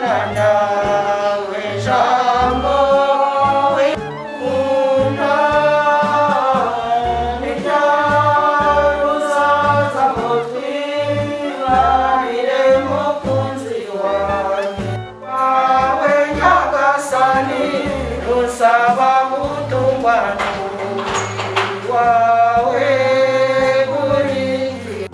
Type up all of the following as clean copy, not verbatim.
Nawe Jambo w'Imana, ni ryari uzaza ngo twibanire mukunzi wanjye? Wawe Nyagasani, rusaba gutungwa n'umubiri wawe buri gihe.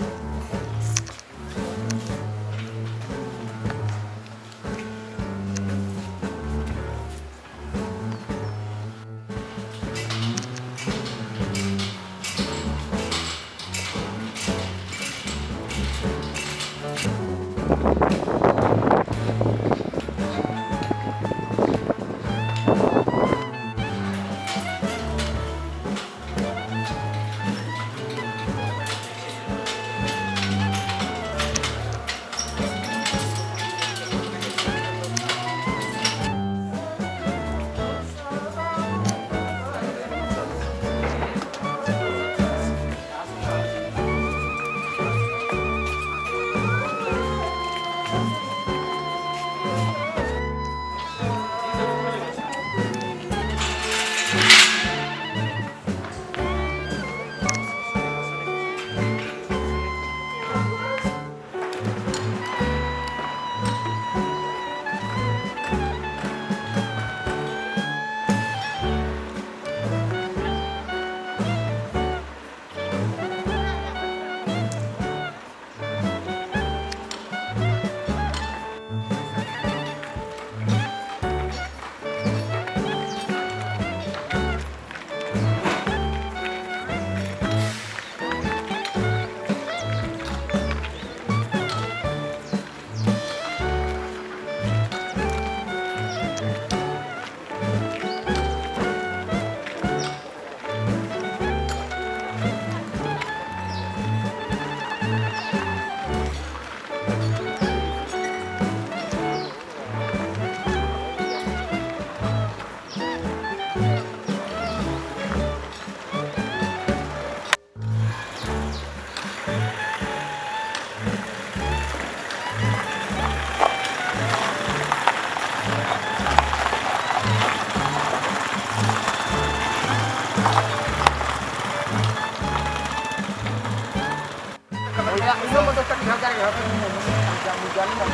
Izo modoka ntihagarare hafi n'umuntu mujyane na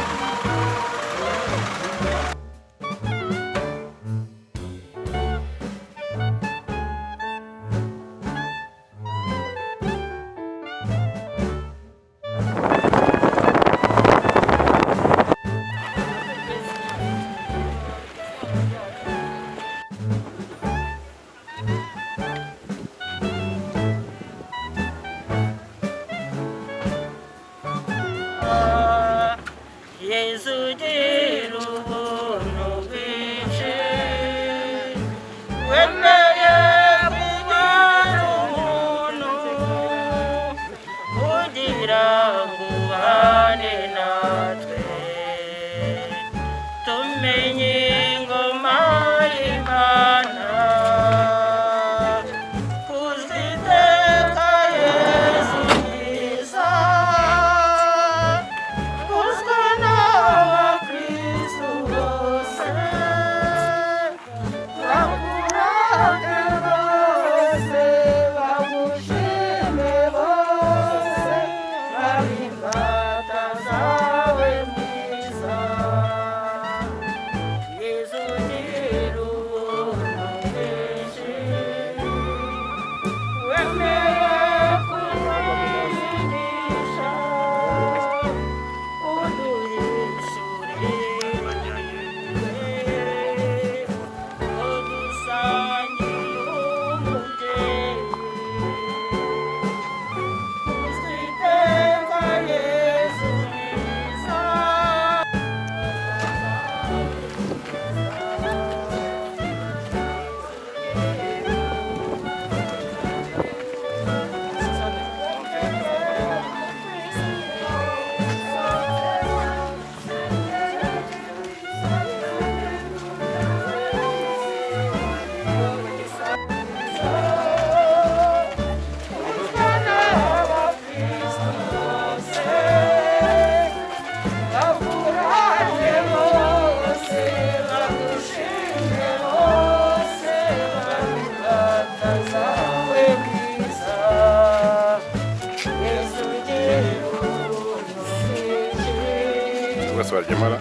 Yezu gira ubuntu bwinshi, wemeye kubara umuntu kugira ngo ubane natwe, tumenye ingoma y'Imana. Kuziteka Yezu mwiza, uzwi n'abakristu bose, bakurate bose, bagushime bose, babe imbata zawe mwiza. Baryamara.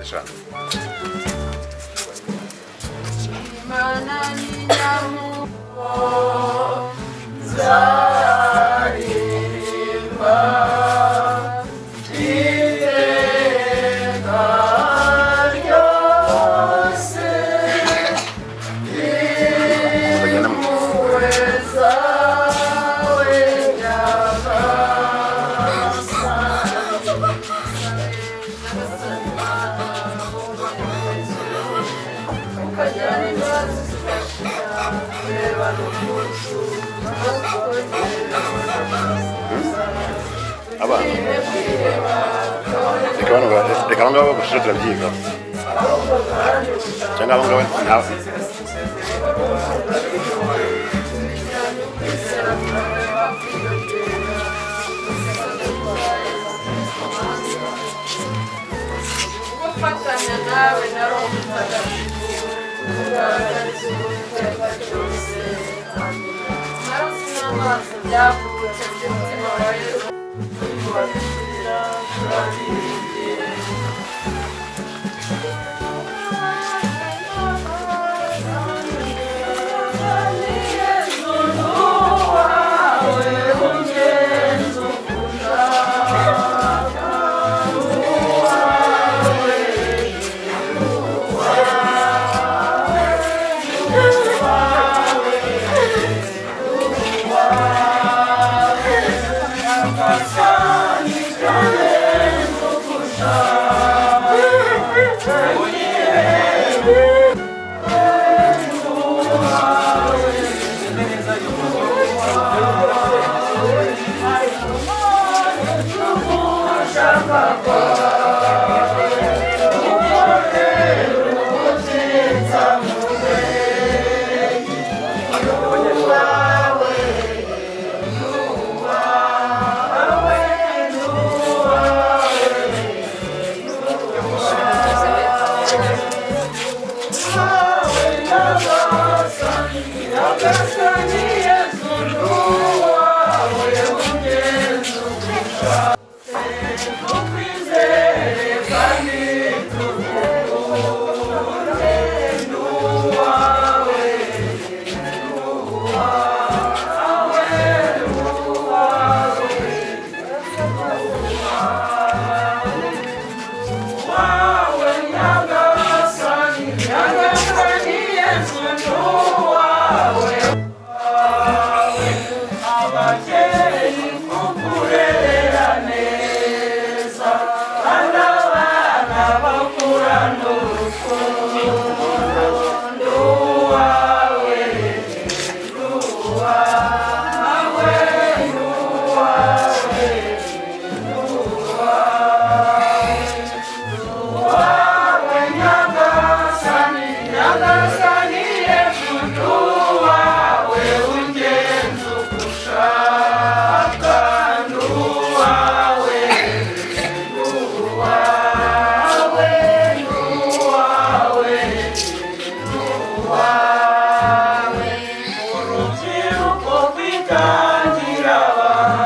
Sha. Imana ni nyamu Bagenda mu abana. Reka bano reka abo ngabo gushira turabyiga. Cyangwa abo ngabo nta. Gufatanya nawe na Roho Mutagatifu tugaragariza uwiteka cyose. Amaraso n'amazi byavutse by'umutima wa Yezu tubabikira turabiringiye.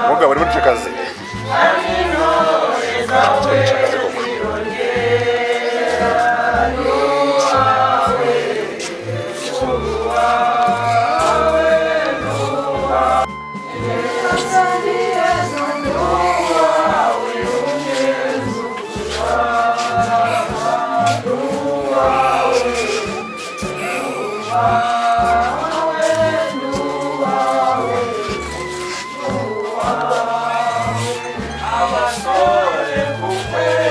Mugabo uri muri icyo kazi. Muri icyo kazi koko. Abasore kukwezi.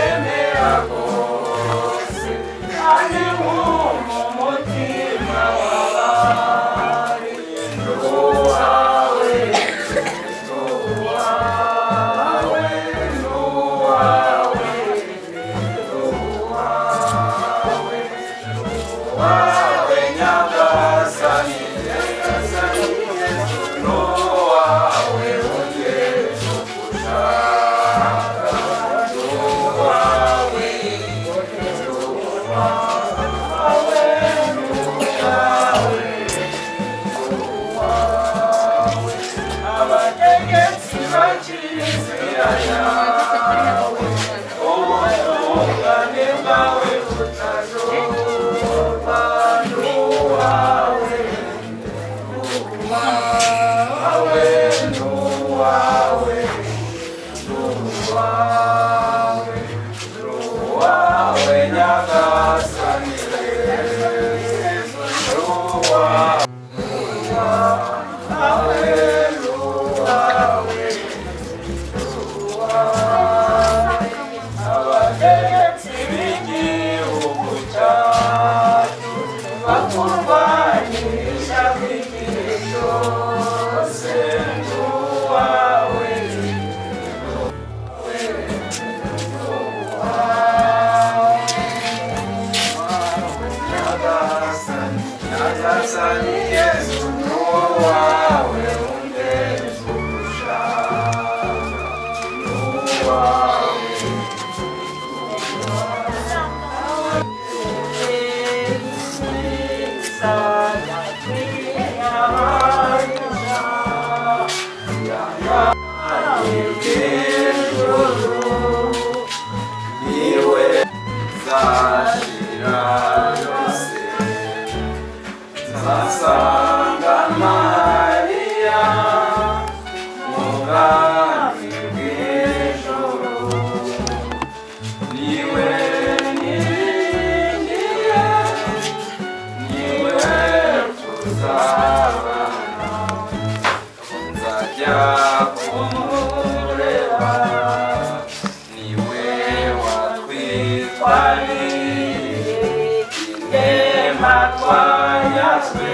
Wanyazwe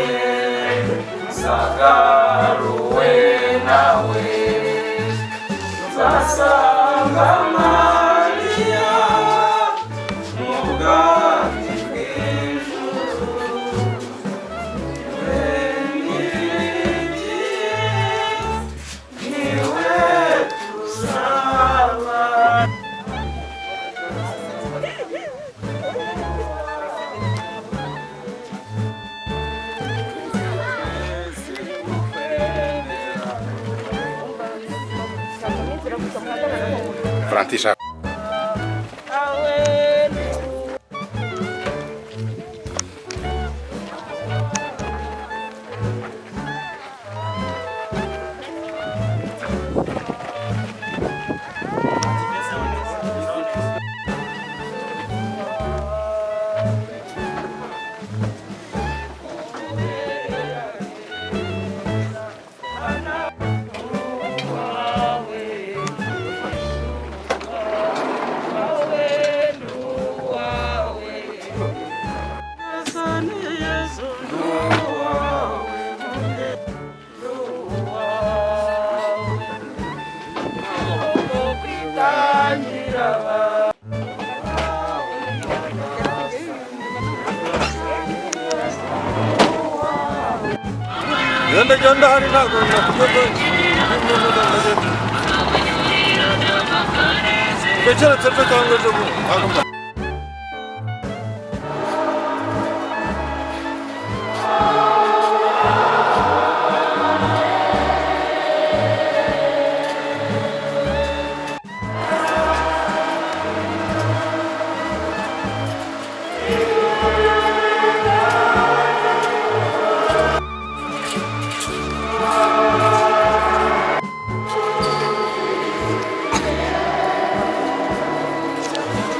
Zagaruwe nawe Nzasanga Mariya mu bwami bw'ijuru Niwe niringiye, niwe tuzaba. Frantisha. Genda genda hari ntabwo nakudodo keretse ejo cyangwa ejo bundi ntabwo mba.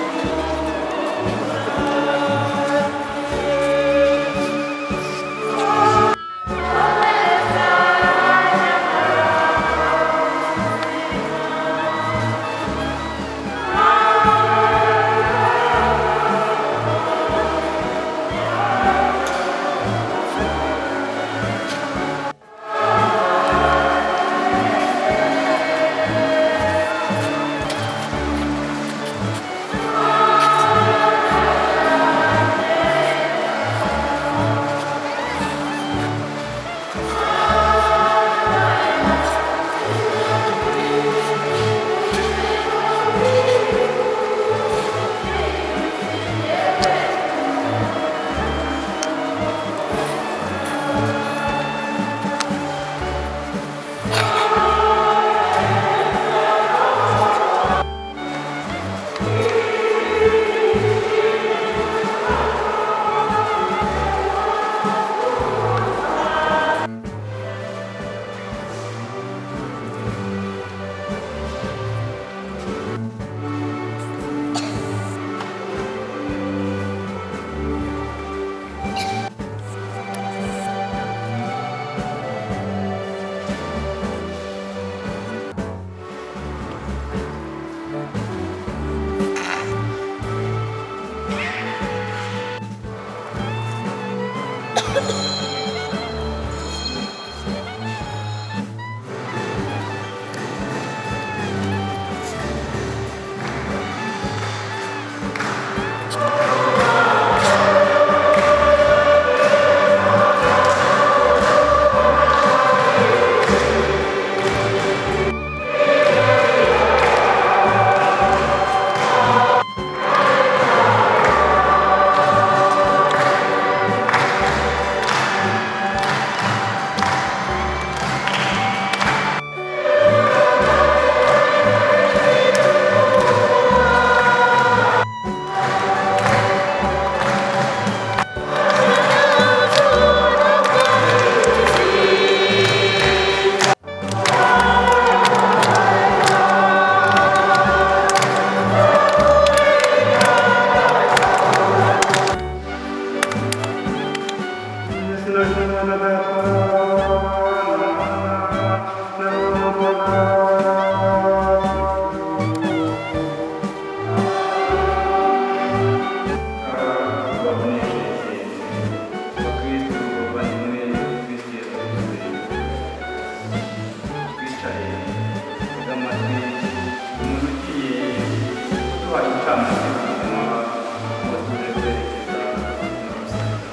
Frantisha. Imana ngo tuje kwerekeza mu rusengero.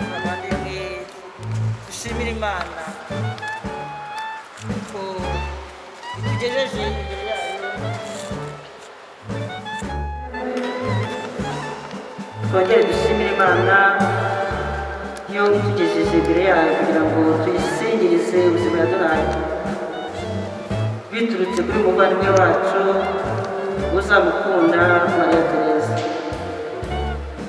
Abavandimwe, dushimire Imana ko itugejeje imbere yayo. Twongere dushimire Imana yo itugejeje imbere yayo kugira ngo tuyisingirize ubuzima yaduhaye biturutse kuri muvandimwe wacu uzamukunda Mariya Tereza.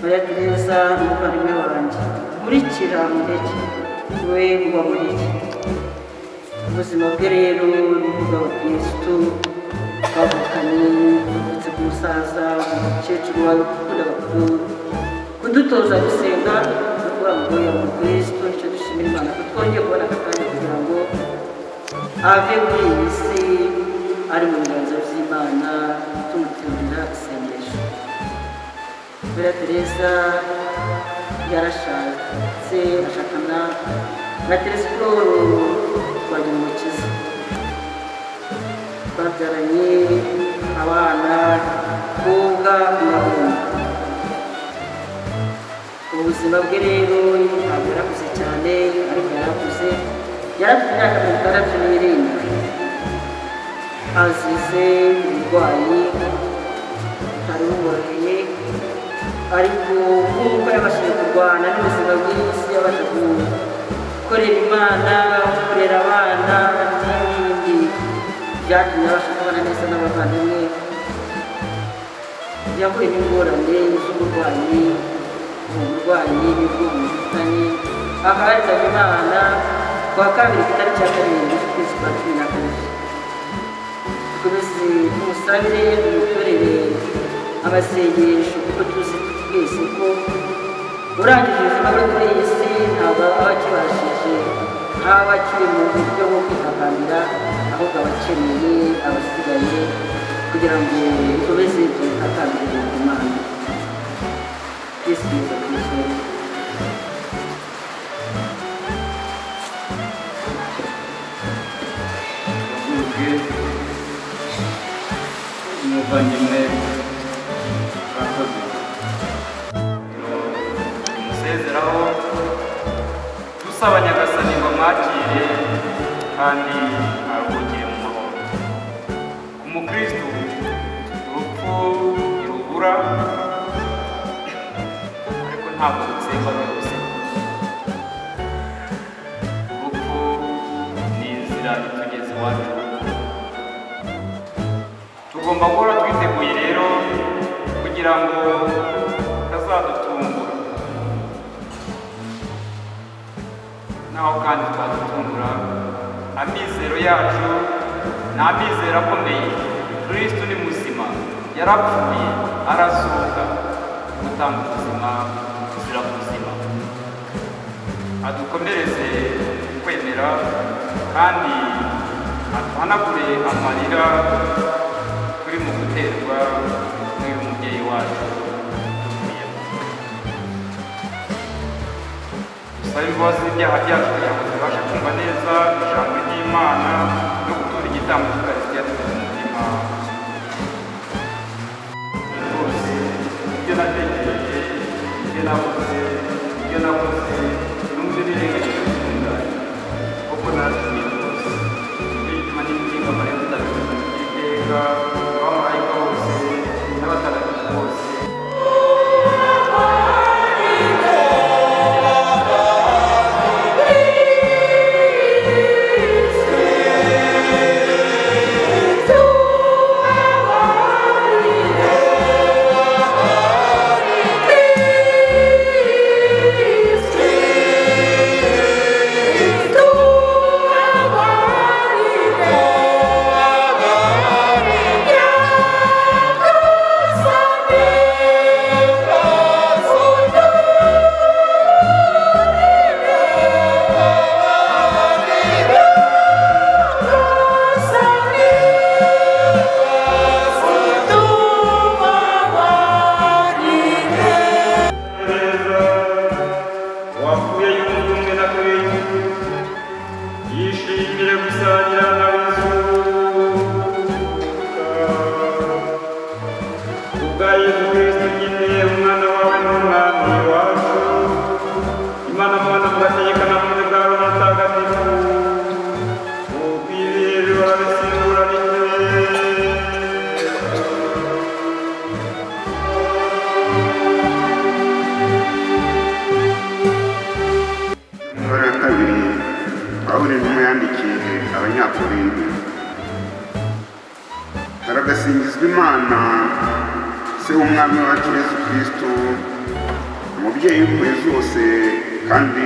Mariya Tereza ni umuvandimwe wanjye nkurikira mu ntege, we uba muri iki ubuzima bwe. Rero ni ubw'abakirisitu bavukanye, bavutse ku musaza, umukecuru wakundaga kudutoza gusenga no kuvuga ngo yaba umukirisitu. Nicyo dushimira Imana ko twongeye kubona aka kanya kugira ngo ave muri iyi si ari mu biganza by'Imana, tumuturira isengesho. Mariya Tereza yarashatse, ashakana na Telesiporo Twagirumukiza, babyaranye abana kobwa n'abahungu. Ubuzima bwe rero ntabwo yarakuze cyane, ariko yarakuze, yarafite imyaka 67, azize uburwayi butari bumworoheye. Ariko nk'uko yabashije kurwana n'ubuzima bw'iyi si, yabasha gukorera Imana, gukorera abana n'ibindi byatumye abasha kubana neza n'abavandimwe. Yahuye n'ingorane z'uburwayi, ubu burwayi nibwo bumuhitanye, akaba yitabye Imana ku wa kabiri, ku itariki ya 7 z'ukwezi kwa 12. Dukomeze tumusabire, tumutorere amasengesho, kuko tuzi twese ko urangije ubuzima bwe kuri iyi si ntabwo aba akibashije, ntaba akiri mu buryo bwo kwitakambira, ahubwo aba akeneye abasigaye kugira ngo dukomeze tumutakambire Imana. Kristo Yesu Kristo. Ubwe umuvandimwe urakoze umusezeraho, dusaba Nyagasani ngo amwakire kandi aruhukire mu mahoro. Ku mukristu urupfu ntirubura, ariko ntabwo rutsemba byose. Urupfu ni inzira itugeza iwacu. Tugomba guhora twiteguye rero kugira ngo rutazadutungura. Naho kandi twadutungura, amizero yacu ni amizero akomeye. Kristu ni muzima, yarapfuye arazuka, gutanga ubuzima buzira buzima. Adukomereze kwemera kandi aduhanagure amarira turi mu guterwa n'uyu mubyeyi wacu tuvuyemo. Dusabe imbabazi z'ibyaha byacu kugira ngo tubashe kumva neza ijambo ry'Imana no gutura igitambo cy'Ukarisitiya dufite umutima rwose. Ibyo natekereje, ibyo navuze, ibyo nakoze numve birengagije gutunganya, kuko naracumuye rwose. Nicyo gituma n'ingingo Mariya mutagatifu iteka, abamarayika bose n'abatagatifu bose. Haragasingizwa Imana se w'Umwami wacu Yesu Kristo, umubyeyi w'impuhwe zose kandi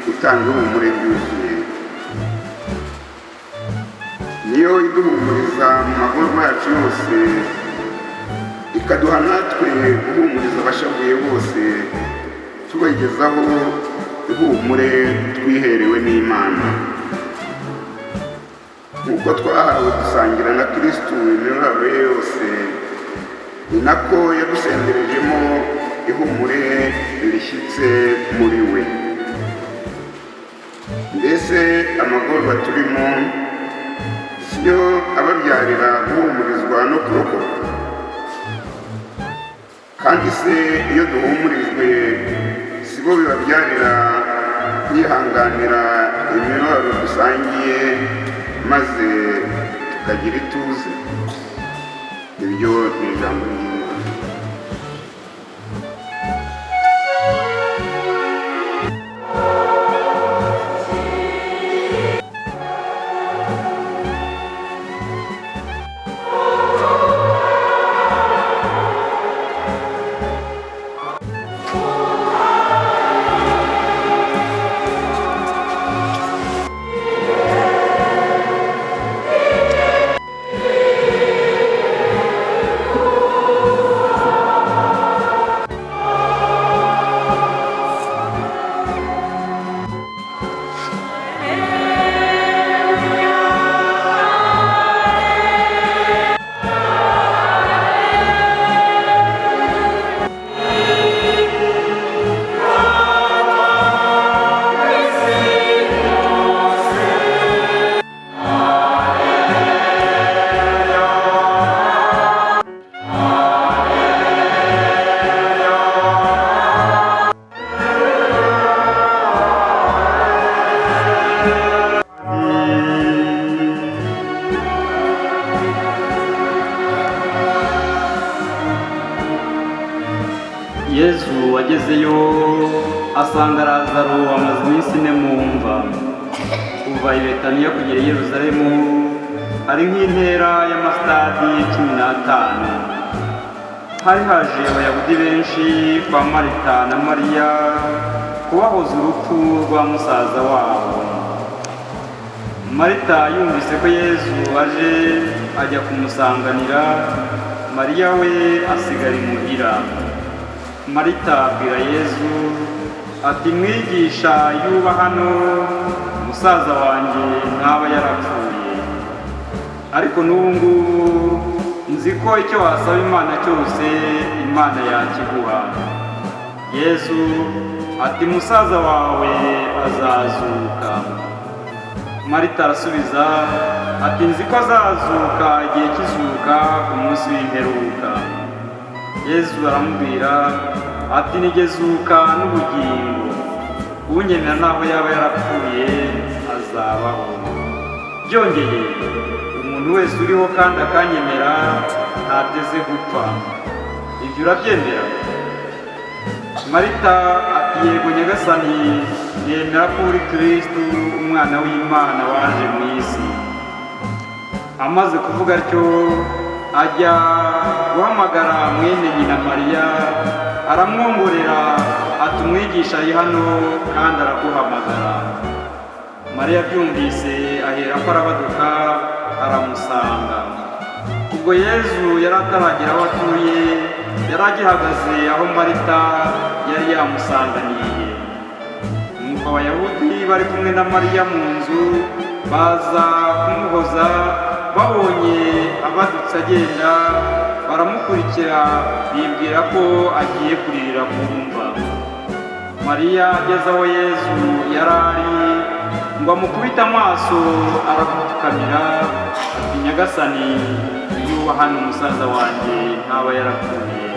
utanga ihumure ryuzuye. Niyo iduhumuriza mu magorwa yacu yose, ikaduha natwe guhumuriza abashavuye bose, tubagezaho ihumure twiherewe n'Imana. Nk'uko twahawe gusangira na Kristo imibabaro ye yose, ni nako yadusenderejemo ihumure rishyitse muri we. Mbese amagorwa turimo siyo ababyarira guhumurizwa no kurokoka? Kandi se iyo duhumurijwe si bo bibabyarira kwihanganira imibabaro dusangiye, maze tukagira ituze? Ibyo ni ijambo ry'Imana. Yezu agezeyo asanga Lazaro amaze iminsi 4 mu mva. Kuva i Betaniya kugera i Yerusalemu ari nk'intera y'amasitadi 15. Hari haje Abayahudi benshi kwa Marita na Mariya kubahoza urupfu rwa musaza wabo. Marita yumvise ko Yezu aje ajya kumusanganira, Mariya we asigara imuhira. Marita abwira Yezu ati: "Mwigisha, yuba hano musaza wanjye ntaba yarapfuye. Ariko n'ubu ngubu nzi ko icyo wasaba Imana cyose Imana yakiguha." Yezu ati: "Musaza wawe azazuka." Marita arasubiza ati: "Nzi ko azazuka igihe cy'izuka ku munsi w'imperuka." Yezu aramubwira ati: "Nigezuka n'ubugingo, unyemera naho yaba yarapfuye azabaho. Byongeye umuntu wese uriho kandi akanyemera ntateze gupfa. Ibyo urabyemera?" Marita ati: "Yego Nyagasani, nemera ko uri Kristo umwana w'Imana waje mu isi." Amaze kuvuga atyo ajya guhamagara mwene nyina Mariya, aramwongorera ati: "Umwigisha ari hano kandi araguhamagara." Mariya abyumvise aherako arabaduka aramusanga. Ubwo Yezu yari ataragera aho atuye, yari agihagaze aho Marita yari yamusanganiye. Nuko Abayahudi bari kumwe na Mariya mu nzu baza kumuhoza, babonye abadutse agenda baramukurikira, bibwira ko agiye kuririra ku mva. Mariya ageze aho Yezu yari ari ngo amukubite amaso, arapfukamira ati: "Nyagasani, iyo hano umusaza wanjye ntaba yarapfuye."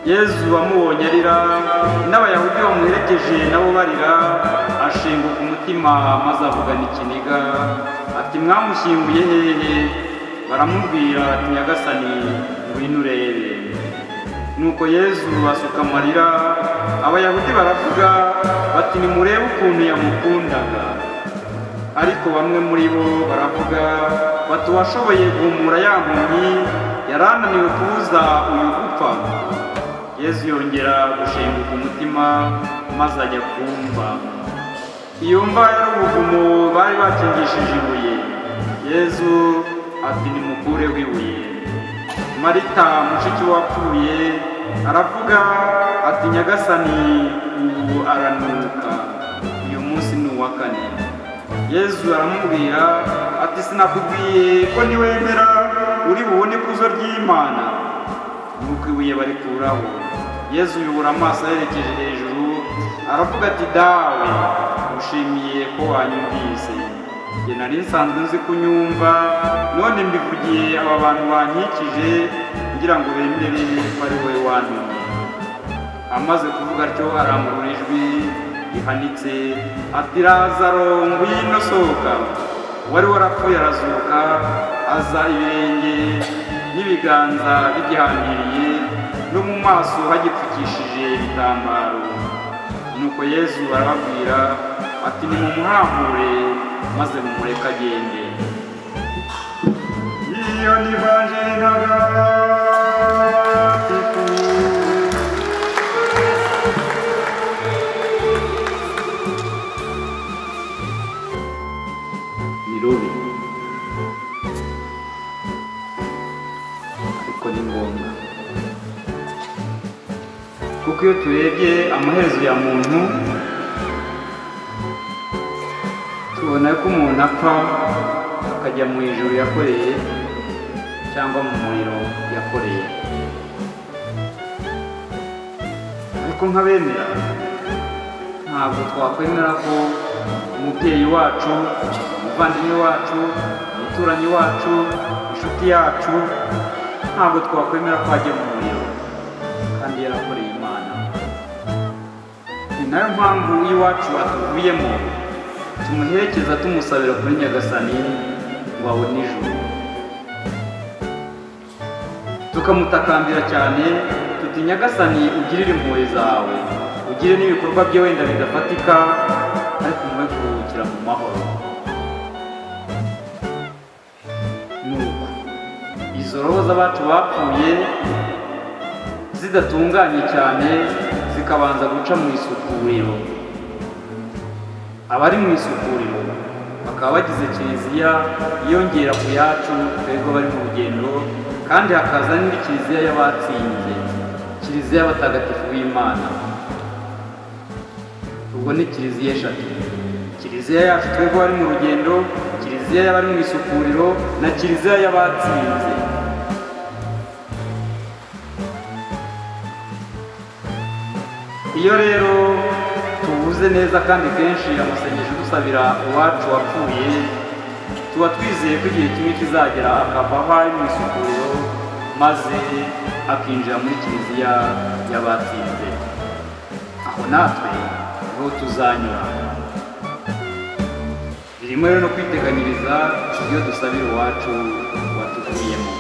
Yezu amubonye arira, n'Abayahudi bamuherekeje nabo barira, ashenguka umutima maze avugana ikiniga ati: "Mwamushyinguye hehe?" Baramubwira ati: "Nyagasani, ngwino urebe." Nuko Yezu asuka amarira. Abayahudi baravuga bati: "Nimurebe ukuntu yamukundaga." Ariko bamwe muri bo baravuga bati uwashoboye guhumura ya mpumyi yari ananiwe kubuza uyu gupfa. Yezu yongera gushenguka umutima maze ajya kumva. Iyo mva yari ubuvumo bari bakingishije ibuye. Yezu ati nimukureho ibuye. Marita mushiki wapfuye aravuga ati Nyagasani ubu aranuka, uyu munsi ni uwa kane. Yezu aramubwira ati sinakubwiye ko niwemera uri bubone ikuzo ry'Imana. Nuko ibuye barikuraho. Yezu yubura amaso ayerekeje hejuru aravuga ati Dawe, ushimiye ko wanyumvise. Njye nari nsanzwe nzi kunyumva, none mbivugiye aba bantu bankikije ngira ngo bemere ko ari wowe wantumye. Amaze kuvuga atyo arangurura ijwi rihanitse ati Lazaro ngwino sohoka. Uwari warapfuye arazuka, aza ibirenge n'ibiganza bigihambiriye no mu maso hagipfukishije ibitambaro. Nuko Yezu arababwira ati nimumuhambure maze mumureke agende. Iyo ni Ivanjiri ntagatifu. Ni rubi ariko ni ngombwa, kuko iyo turebye amaherezo ya muntu tubona ko umuntu apfa akajya mu ijuru yakoreye cyangwa mu muriro yakoreye. Ariko nk'abemera ntabwo twakwemera ko umubyeyi wacu, umuvandimwe wacu, umuturanyi wacu, inshuti yacu, ntabwo twakwemera ko ajya mu muriro kandi yarakoreye Imana. Ni nayo mpamvu iyo iwacu atuvuyemo tumuherekeza tumusabira kuri Nyagasani ngo abone ijuru, tukamutakambira cyane tuti Nyagasani ugirire impuhwe zawe, ugire n'ibikorwa bye wenda bidafatika ariko umuhe kuruhukira mu mahoro. Nuko izo roho z'abacu bapfuye zidatunganye cyane zikabanza guca mu isukuriro. Abari mu isukuriro bakaba bagize kiliziya yiyongera ku yacu twebwe bari mu rugendo, kandi hakaza n'indi kiliziya y'abatsinze, kiliziya y'abatagatifu b'Imana. Ubwo ni kiliziya eshatu: kiliziya yacu twebwe bari mu rugendo, kiliziya y'abari mu isukuriro na kiliziya y'abatsinze. Iyo rero tuvuze neza kandi kenshi amasengesho dusabira uwacu wapfuye, tuba twizeye ko igihe kimwe kizagera akava aho ari mu isukuriro maze akinjira muri kiliziya y'abatsinze. Aho natwe niho tuzanyura. Birimo rero no kwiteganyiriza iyo dusabira uwacu watuvuyemo.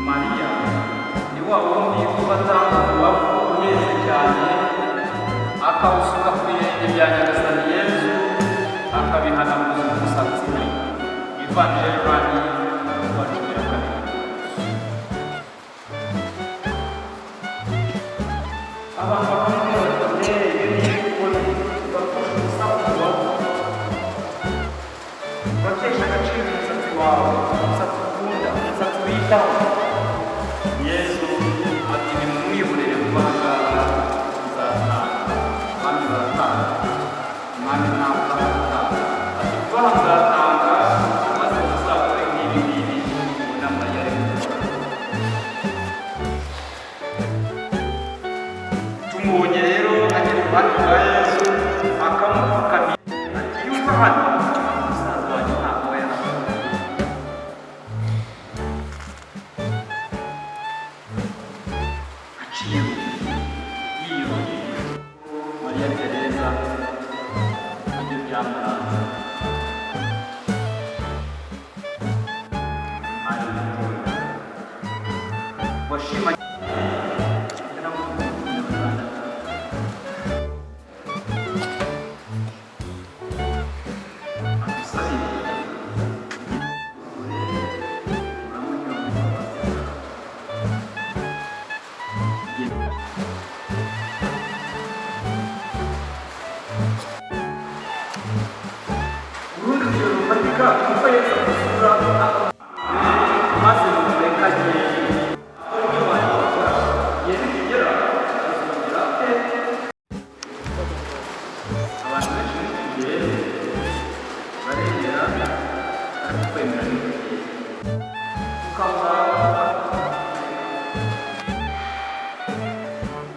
Mariya ni wa wundi ufata umubavu uhenze cyane akawusuka ku birenge bya Nyagasani Yezu akabihanaguza umusatsi we. Ivanjiri ya Yohani wa 12. Abantu bakomeye uratesha agaciro umusatsi wawe, umusatsi ukunda, umusatsi witaho. Yezu ati nimumwihorere vuba aha ngaha nzataha. Abami barataha, umwami ntapfa arataha. Ati vuba aha nzatanga maze muzakore nk'ibi ngibi mubona Mariya ari gukora. Tumubonye rero agera iruhande rwa Yezu akamupfukamira ati yuko hano umusaza wanjye ntabwo aba yarapfuye. Aciye yiyongeye Mariya Tereza ibyo byamuranze. Mwari w'itora washimye Urundi rugero rufatika kuko Yesu amusura maze rumureka agende. Akora ibyo abantu bakora. Igihe nikigera azongera abantu benshi muri iki gihe baremera ariko kwemera ni bike. Ukaba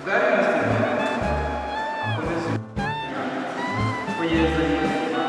bwari muzima akomeza ko Yesu ari muzima.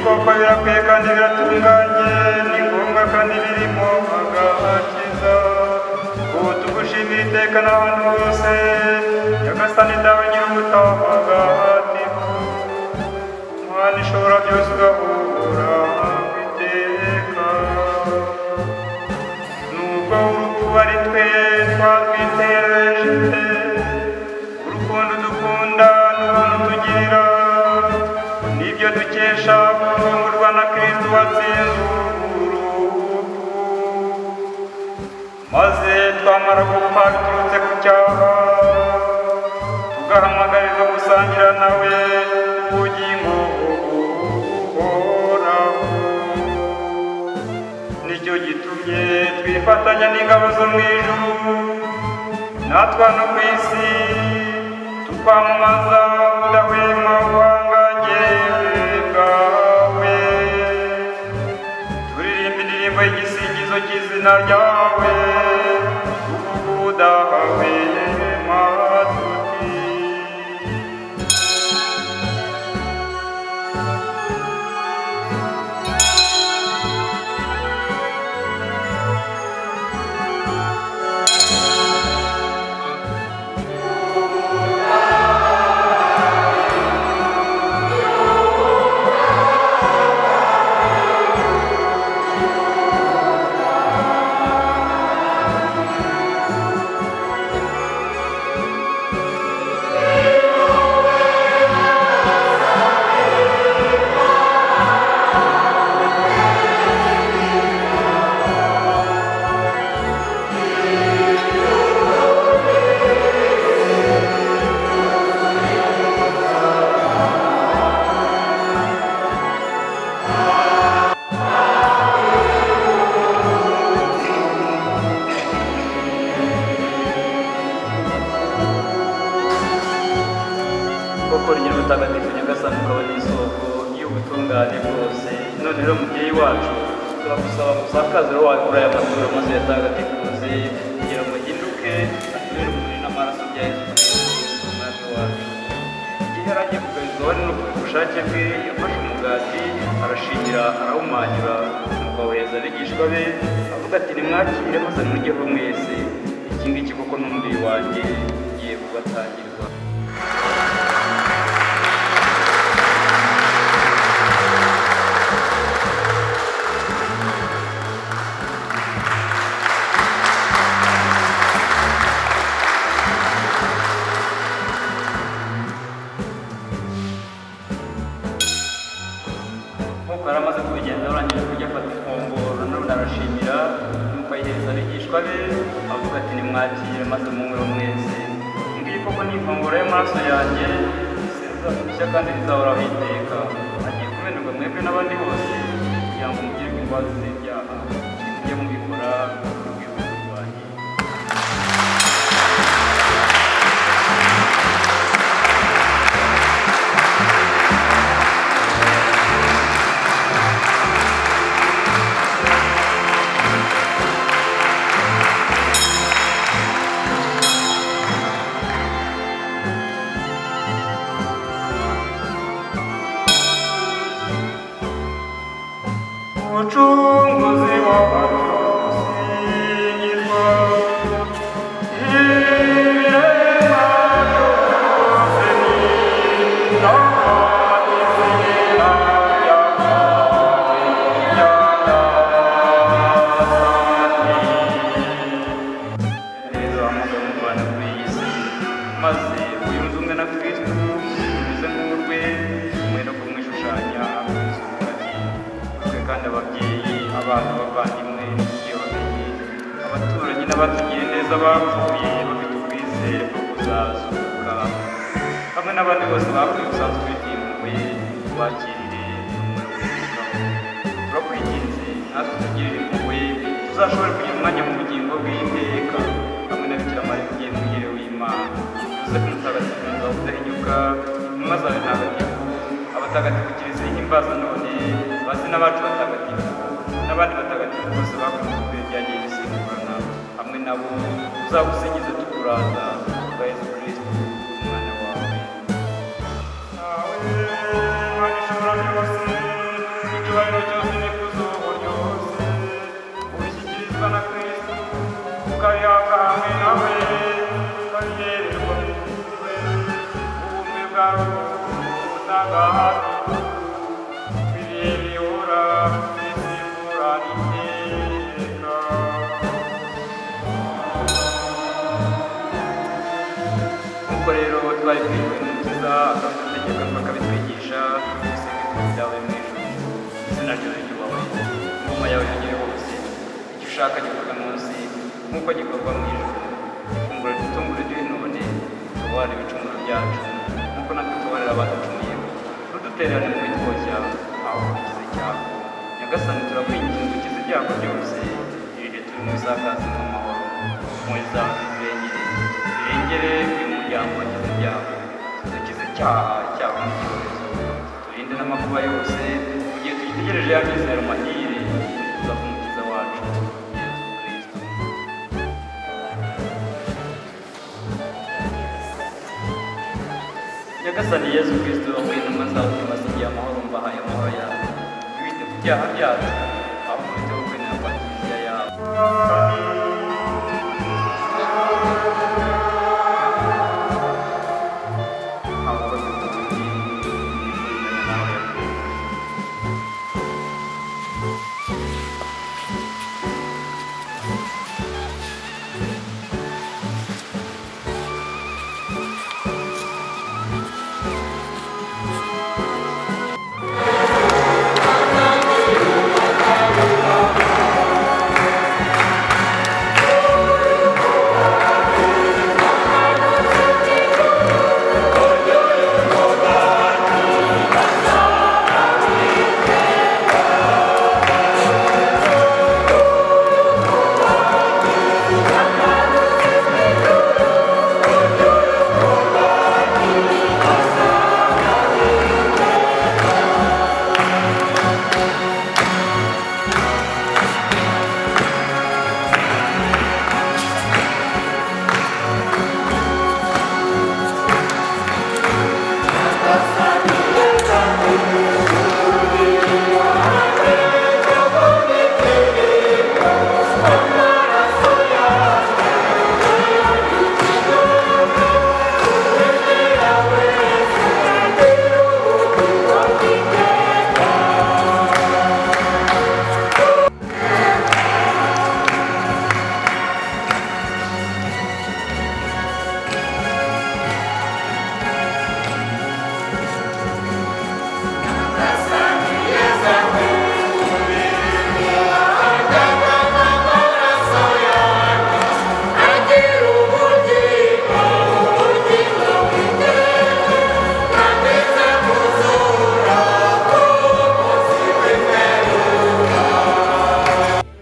Koko birakwiye kandi biratunganye, ni ngombwa kandi birimo agakiza. Ubu tugushimira iteka n'ahantu hose, Nyagasani Dawe Nyir'ubutagatifu, Mana ishobora byose ugahora iteka. twe twatwiteje. Urukundo dukunda n'ubuntu tugira nibyo dukesha gucungurwa na Kristo watsinze urupfu. Maze twamara gupfa biturutse ku cyaha, tugahamagarirwa gusangira nawe ubugingo buhoraho. Nicyo gitumye twifatanya n'ingabo zo mu ijuru natwe hano ku isi, tukwamamaza udahwema ubuhangange bwawe, turirimba indirimbo y'igisingizo cy'izina ryawe, tuvuga ubudahwema tuti: Koko rugero mutagatifu Nyagasani, ukaba n'isoko y'ubutungane bwose. None rero mubyeyi wacu, turagusaba ngo usakaze roho wawe kuri aya maturo maze yatagatifuze, kugira ngo ahinduke atubere umubiri n'amaraso bya Yesu Kristo umwami wacu. Igihe yari agiye kugarizwa wari no ku bushake bwe, yafashe umugati arashimira, arawumanyura, nuko awuhereza abigishwa be avuga ati: nimwakire maze muryeho mwese, iki ngiki koko ni umubiri wanjye ugiye kubatangirwa. Nk'uko yari amaze kubigenza, arangije kurya afata ifunguro none arashimira, nuko ayihereza abigishwa be avuga ati: nimwakire maze munyweho mwese, ngiyi koko ni ifunguro y'amaraso yanjye, isezerano rishya kandi rizahoraho iteka, agiye kumenerwa mwebwe n'abandi bose kugira ngo mugirwe imbabazi z'ibyaha. Mujye mubikora urwibutso rwanjye. Mucunguzi wacu singizwa, ibirema byose n'inama izina ryawe nyagasani. Neza wahamagaye umuvana kuri iyi si, maze uyunze ubumwe na Kristo umeze nk'urwe, umwe no kumwishushanya izuba rye. Twe kandi ababyeyi, abana, abavandimwe, inshuti, abamenyi, abaturanyi n'abatugiriye neza bapfuye bafite ubwizere bwo kuzazuka, hamwe n'abandi bose bapfuye usanzwe ubifitiye impuhwe, ubakirire urumuri rw'uhoraho. Turakwinginze natwe utugirire impuhwe, tuzashobore kugira umwanya mu bugingo bw'iteka hamwe na Bikira Mariya ugiye muhire w'Imana, Yosefu mutagatifu mugabo udahinyuka, intumwa zawe ntagatifu, abatagatifu kiliziya ihimbaza none, bazina bacu batagatifu n'abandi batagatifu bose bakoze ibihe byagiye bisimburana, hamwe nabo tuzagusingize tukurata kubwa Yesu Kristo umwana wawe. Nawe Mana ishobora byose, icyubahiro cyose n'ikuzo ryose ubishyikirizwa na Kristo, ukabihabwa hamwe nawe, ukabihererwa mu we, ubumwe bwa Roho Mutagatifu, ibihe bihora bisimburana iteka. neza, akabidutegeka, akabitwigisha. Dusenge byawe mu ijuru, izina ryawe ryubahwe, ingoma yawe yogere hose, icyo ushaka gikorwe munsi nk'uko gikorwa mu ijuru. Ifunguro ridutungura riduhe none, tubabarire ibicumuro byacu nk'uko natwe tubabarira abaducumuyeho, ntudutererane mu bitwoshya, ahubwo dukize icyago. Nyagasani, turakwinginze udukize ibyago byose, irinde turi mu isakaza nk'amahoro. Impuhwe zawe ziturengere, zirengere uyu muryango wagize ibyago, tudukize icyaha, icyago n'icyorezo, turinde n'amakuba yose mu gihe tugitegereje ya mizero mahire kuza k'Umukiza wacu Yezu Kristo. Nyagasani Yezu Kristo, wahuye intumwa zawe tubasigiye amahoro, mbahaye amahoro yawe, ntiwite ku byaha byacu, ahubwo wite ku kwemera kwa Kiliziya yawe. Abakozi b'ubundi nifurizanya nawe yakuremye.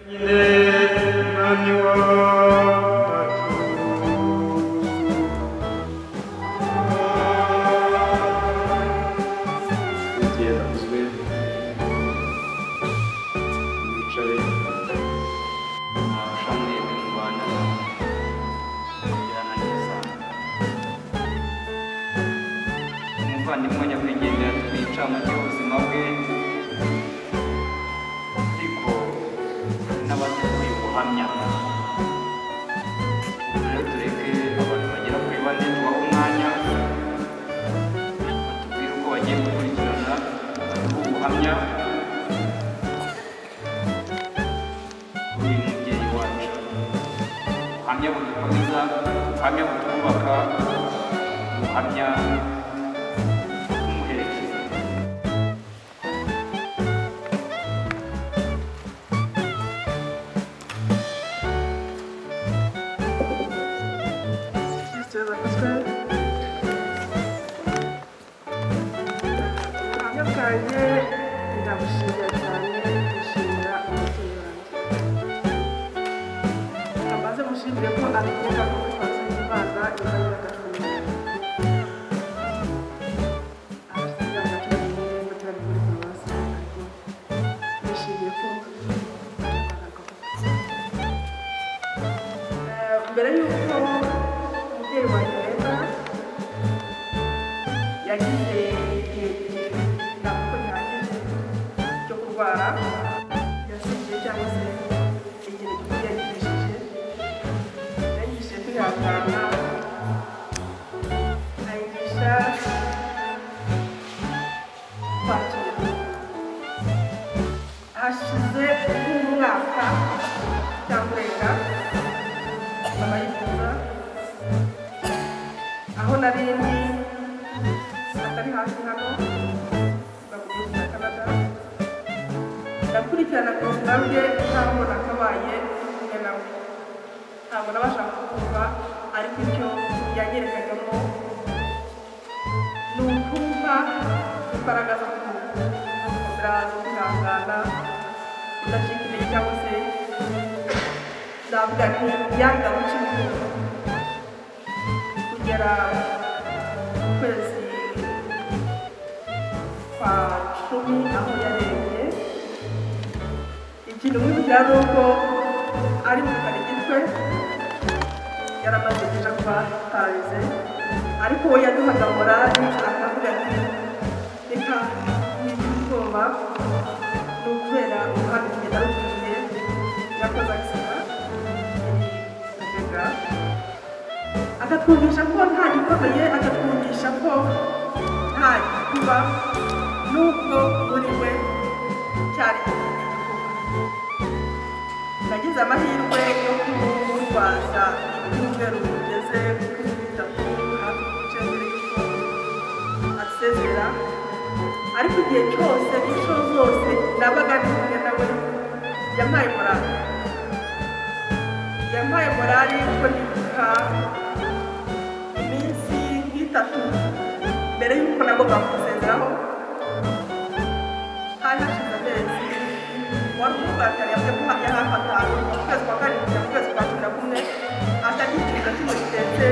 Nyine Mwami wacu. Kristo yaravuzwe, mwicare. Nabasha mwebwe mubana kugirana neza. Umuvandimwe nyakwigendera turi incamake y'ubuzima bwe, ariko hari n'abateguye ubuhamya. Ubu rero tureke abantu bagera kuri bane tubahe umwanya, batubwire uko bagiye gukurikirana, baduhe ubuhamya kuri uyu mubyeyi wacu, ubuhamya budukomeza, ubuhamya butwubaka, ubuhamya bwo kumuherekeza. Kristo yazakozwe. Ubuhamya bwanjye ndabushimira cyane, gushimira umubyeyi wanjye. Reka mbanze mushimire ko abiteka ko muri paruwasi y'Imana imbaga y'agacumu. Abafite imyaka 14 batari muri paruwasi, ariko nishimiye ko aje kwagaruka koko. Mbere y'uko umubyeyi wanjye aremba, yagize igihe navuga gihagije cyo kurwara, yasigiye cyangwa se ikintu gikuru yanyigishije, yanyigishije kwihangana, anyigisha kwakira. Hashize nk'umwaka cyangwa urenga mama yivuza, aho nari ndi ari hafi hano mu gihugu cya Canada. Ndakurikirana ku buzima bwe nkaho nakabaye kumwe nawe. Ntabwo nabasha kumva, ariko icyo yanyerekagamo ni ukumva imbaraga zo gukomera, zo kwihangana, kudacika intege, cyangwa se ndavuga nti yanga guca imikoro. Kugera mu kwezi kwa 10 aho yarembye, ikintu mwibukira ni uko ari mu bitaro Gitwe, yaramaze kuja kuba paralysé, ariko we yaduhaga morale, akavuga ati: "Reka nigire ubwoba, ni ukubera umuhanda kugenda rutuye." Yakoze accident yari, akatwumvisha ko nta gikomeye, akatwumvisha ko nta gikuba, nubwo muri we cyari igikuba. Nagize amahirwe yo kumurwaza ibyumweru bigeze kuri 3 hafi igice mbere y'uko asezera, ariko igihe cyose, inshuro zose nabaga ndi kumwe nawe, yampaye morale, yampaye morale, kuko ndibuka iminsi nk'itatu mbere y'uko nagomba kumusezeraho, hari hashize amezi, wari umurwayi yavuze ko yari hafi 5, mu kwezi kwa 7 kujya mu kwezi kwa 11, atarya ikintu na kimwe gitetse,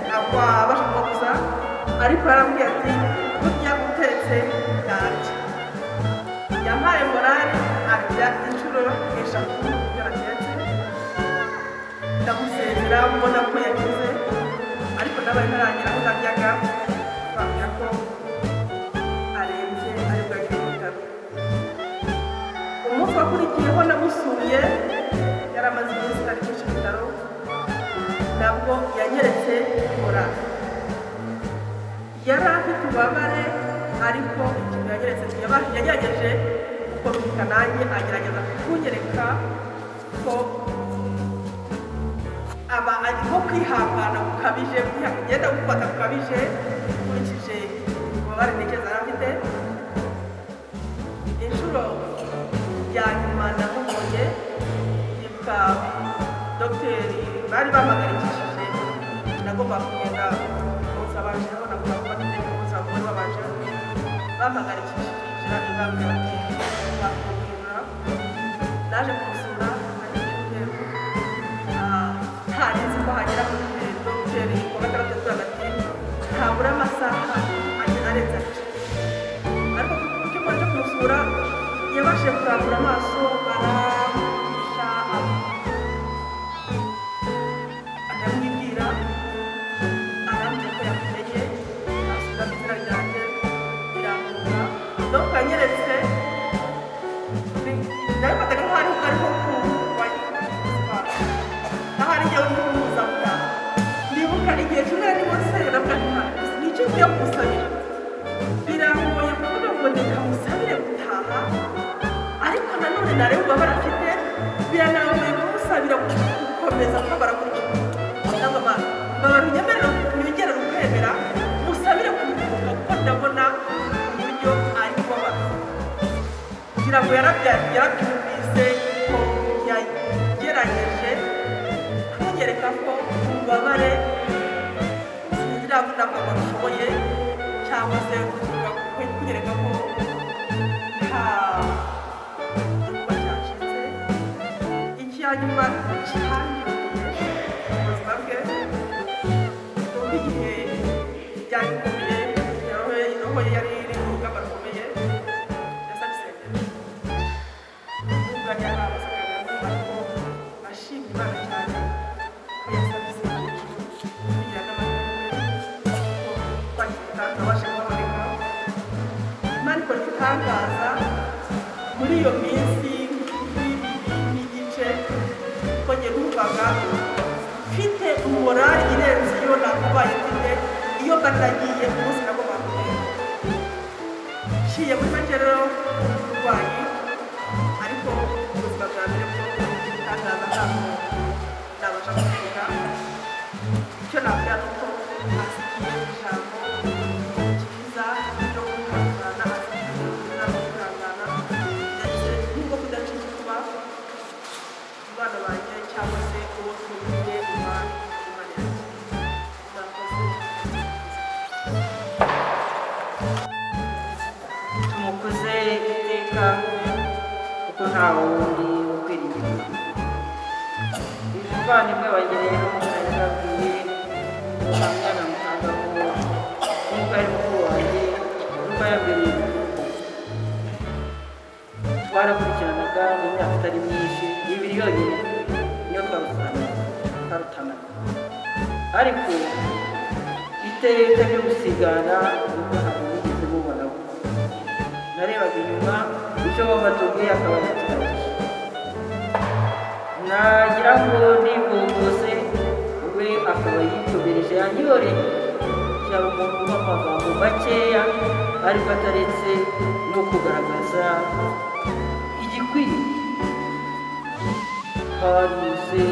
ntabwo abasha kuba gusa, ariko yarambwiye ati: "Burya utetse ntarya." Yampaye morale, arya inshuro 3 ibyo natetse. Ndamusezera mbona ko yakize, ariko nabaye ntaragera aho naryaga, bambwira ko arembye, aribwo yagiye mu bitaro. Umunsi wakurikiyeho namusuye, yari amaze iminsi itari myinshi mu bitaro, nabwo yanyeretse morale. Yari afite ububabare, ariko ikintu yanyeretse, yagerageje gukominika nanjye, agerageza kunyereka ko aba arimo kwihangana gukabije, kugenda gufata gukabije nkurikije ububabare ntekereza yari afite. Inshuro ya nyuma namubonye, ndibuka dogiteri bari bampagarikishije, nagomba kugenda umunsi wabanjeho, nagomba gufata indege umunsi wari wabanjeho, bampagarikishije ibambwira bati bakubwira. Naje kumusura ari icyumweru, ntari nzi ko hagera muri dogiteri kuwa gatandatu yatubwiraga ati ntabura amasaha arenze abiri, ariko ku cyumweru cyo kumusura yabashije kurambura amaso, aramugisha, ndamwibwira, arambwira ko yamumenye, asubiramo izina ryanjye, birangura. Donc yanyeretse, nabifataga nk'aho ariho aho ari njyewe urimo kumubuza gutaha. Ndibuka igihe kimwe narimo nsenga, ndavuga nti: "Imana, ni icyo ngiye kumusabira? Birangoye kuvuga ngo reka musabire gutaha, ariko nanone nareba ububabare afite, biranangoye kumusabira gukomeza kubabara gutyo. Cyangwa Mana, mbabara unyemerere, unyongerere ukwemera, musabire kuruhuka, kuko ndabona uburyo ari kubabara." Ngira ngo yarabyumvise ko yagerageje kunyereka ko ububabare sinziravuga ko rushoboye, cyangwa se kunyereka ko nta gikuba cyacitse. Icya nyuma cyanyuriye mu buzima bwe ni uko igihe byari bikomeye, roho ye yari iri mu rugamba rukomeye, yasabye isengesho. Nubwo yari amasakaramentu, ariko ashima Imana cyane ko yasabye isengesho, kugira n'amahirwe ko twagize abasha kuboneka. Imana ikora igitangaza muri iyo minsi 2 n'igice, ko njye numvaga mfite morale irenze iyo nakabaye mfite iyo mba nagiye umunsi nagomba kugenda. Nciye muri make rero uburwayi, ariko ubuzima bwa mbere bwo igitangaza ntabwo nabasha kuvuga. Icyo navuga ni uko asigiye iteka, kuko nta wundi wo kwiringirwa. Uyu muvandimwe wanjye rero nababwiye ubuhamya namutangaho, nubwo ari mukuru wanjye, nubwo yambereye mukuru, twarakurikiranaga mu myaka itari myinshi, ibiri yonyine niyo twarutanaga, ariko iteka ryo gusigana nubwo ntabwo nigeze mubonaho. Narebaga inyuma icyo mama tubwiye akaba yakirangije, nagira ngo nivumbuse we akaba yitobereje yanyoreye. Cyaba umuntu w'amagambo makeya ariko ataretse no kugaragaza igikwiye. Twarize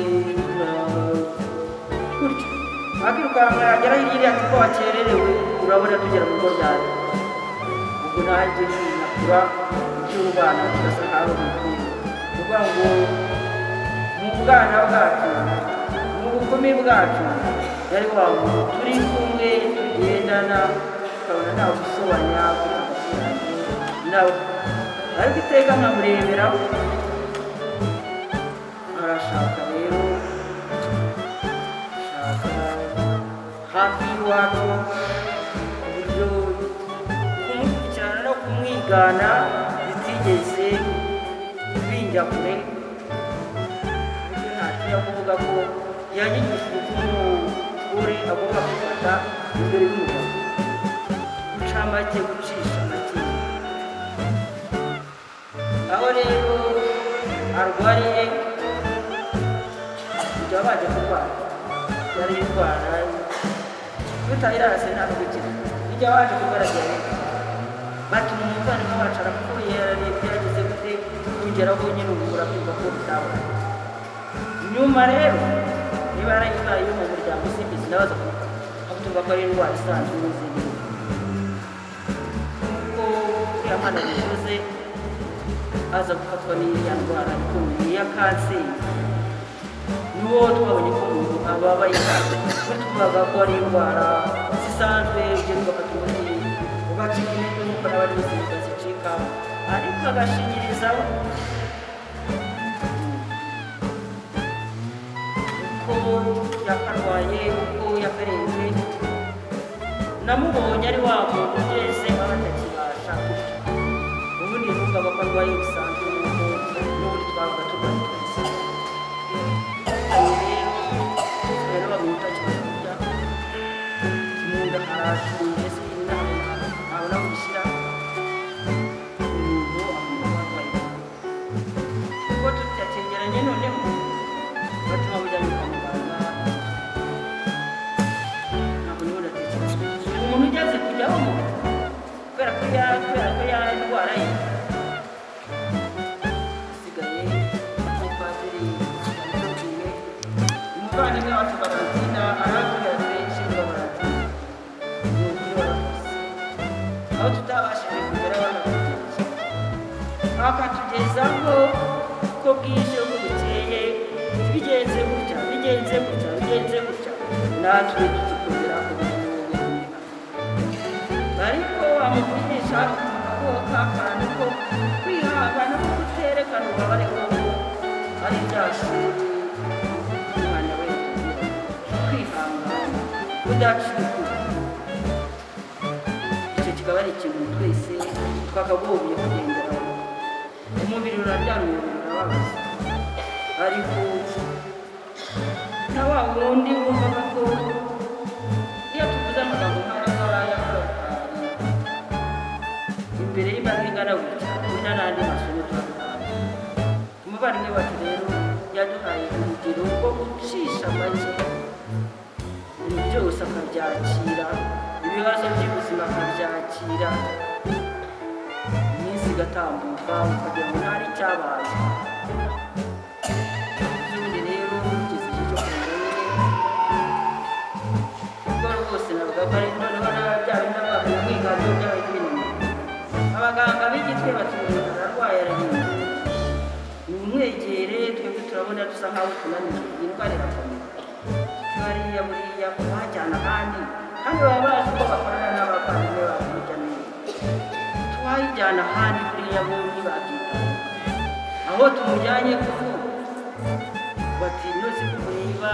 gutyo akirukanka yagera hirya ati ko wakererewe, urabona tugera mu rugo ryari. Ubwo nanjye nakura iby'ubwana tugasa nkaho bikwiye kuvuga ngo mu bwana bwacu, mu bukumi bwacu, yari wa muntu turi kumwe tugendana, tukabona nta gusobanya kuri hagati yanjye nawe, ariko iteka nkamurebera. Arashaka rero ashaka hafi y'iwacu, ku buryo kumukurikirana no kumwigana bitigeze binjya kure, ku buryo ntatinya kuvuga ko yanyigishije uko umugore agomba kwifata imbere y'umugabo, guca make, gucisha make. Aho rero arwariye, kujya bajya kurwara, yari indwara tutayirase nta gukira, ijya baje kurwara diyabete, batuma umuvandimwe wacu arapfuye, yararebye yagize gute, kugeraho nyine ubu urabyumva ko bitabaye. Nyuma rero niba yarayitwaye yo mu muryango simbizi, ndabaza aho tumva ko ari indwara isanzwe n'izindi, kuko uriya mwana bivuze aza gufatwa n'iriya ndwara ikomeye ya kanseri. N'uwo twabonye ko umuntu ababaye, twumvaga ko ari indwara zisanzwe, ugenda ugafata umuti ugacika intege nk'uko n'abandi bose bazicika, ariko agashinyirizaho uko yakarwaye, uko yakarembye. Namubonye ari wa muntu ugeze aho atakibasha gutya, ubundi numvaga ko arwaye bisanzwe nk'uko n'ubundi twabaga turwaye twese. Rero bamuntu utakibasha kurya, mu nda harashuye, ntabona aho bishyira umuntu akumva arwaye, kuko tutakegeranye. Noneho batuma mujyanye kwa muganga, ntabwo niho ndatekereza umuntu ugeze kujyaho kubera ko ya ndwara ye isigaye. Umupadiri yamubwiye umuvandimwe wacu Valentina, arababwira ati nshinga Valentina ni ukuri warakoze, aho tutabashije kugera baratugejeje, bakatugezaho ko bwije uko bukeye, bigenze gutya, bigenze gutya, bigenze gutya, natwe tugikomera ku bintu bimwe. Ariko wamuvugisha ko akantu ko kwihangana no kuterekana ububabare koko ari rya shuri umwana we kwihangana, kudacika. Icyo kikaba ari ikintu twese twakagombye kugenderaho. Umubiri uraryana, umubiri urababaza, ariko na wa wundi wumvaga ko iyo tuvuze amagambo nk'aya ngaya imbere y'imbaga ingana gutya, wenda n'andi masomo turadutanga. Umuvandimwe wacu rero yaduhaye urugero rwo gucisha make, ibintu byose akabyakira, ibibazo by'ubuzima akabyakira, iminsi igatambuka ukagira ngo nta n'icyabaye. Ubundi rero ugeze igihe cyo kumenya nyine, ubwo rwose navuga ko ari noneho n'ababyaye n'abana mwiganjo byabaye binini. Abaganga b'igitwe bati umuntu ararwaye ararembye, nimumwegere, twebwe turabona dusa nkaho tunaniwe, iyi ndwara irakomeye, hariya buriya kuhajyana ahandi, kandi baba bazi ko bakorana n'abavandimwe babo hirya no hino, twayijyana ahandi buriya. Buriya bo ntibabyitaho aho tumujyanye kuko bati ntuzi kuko niba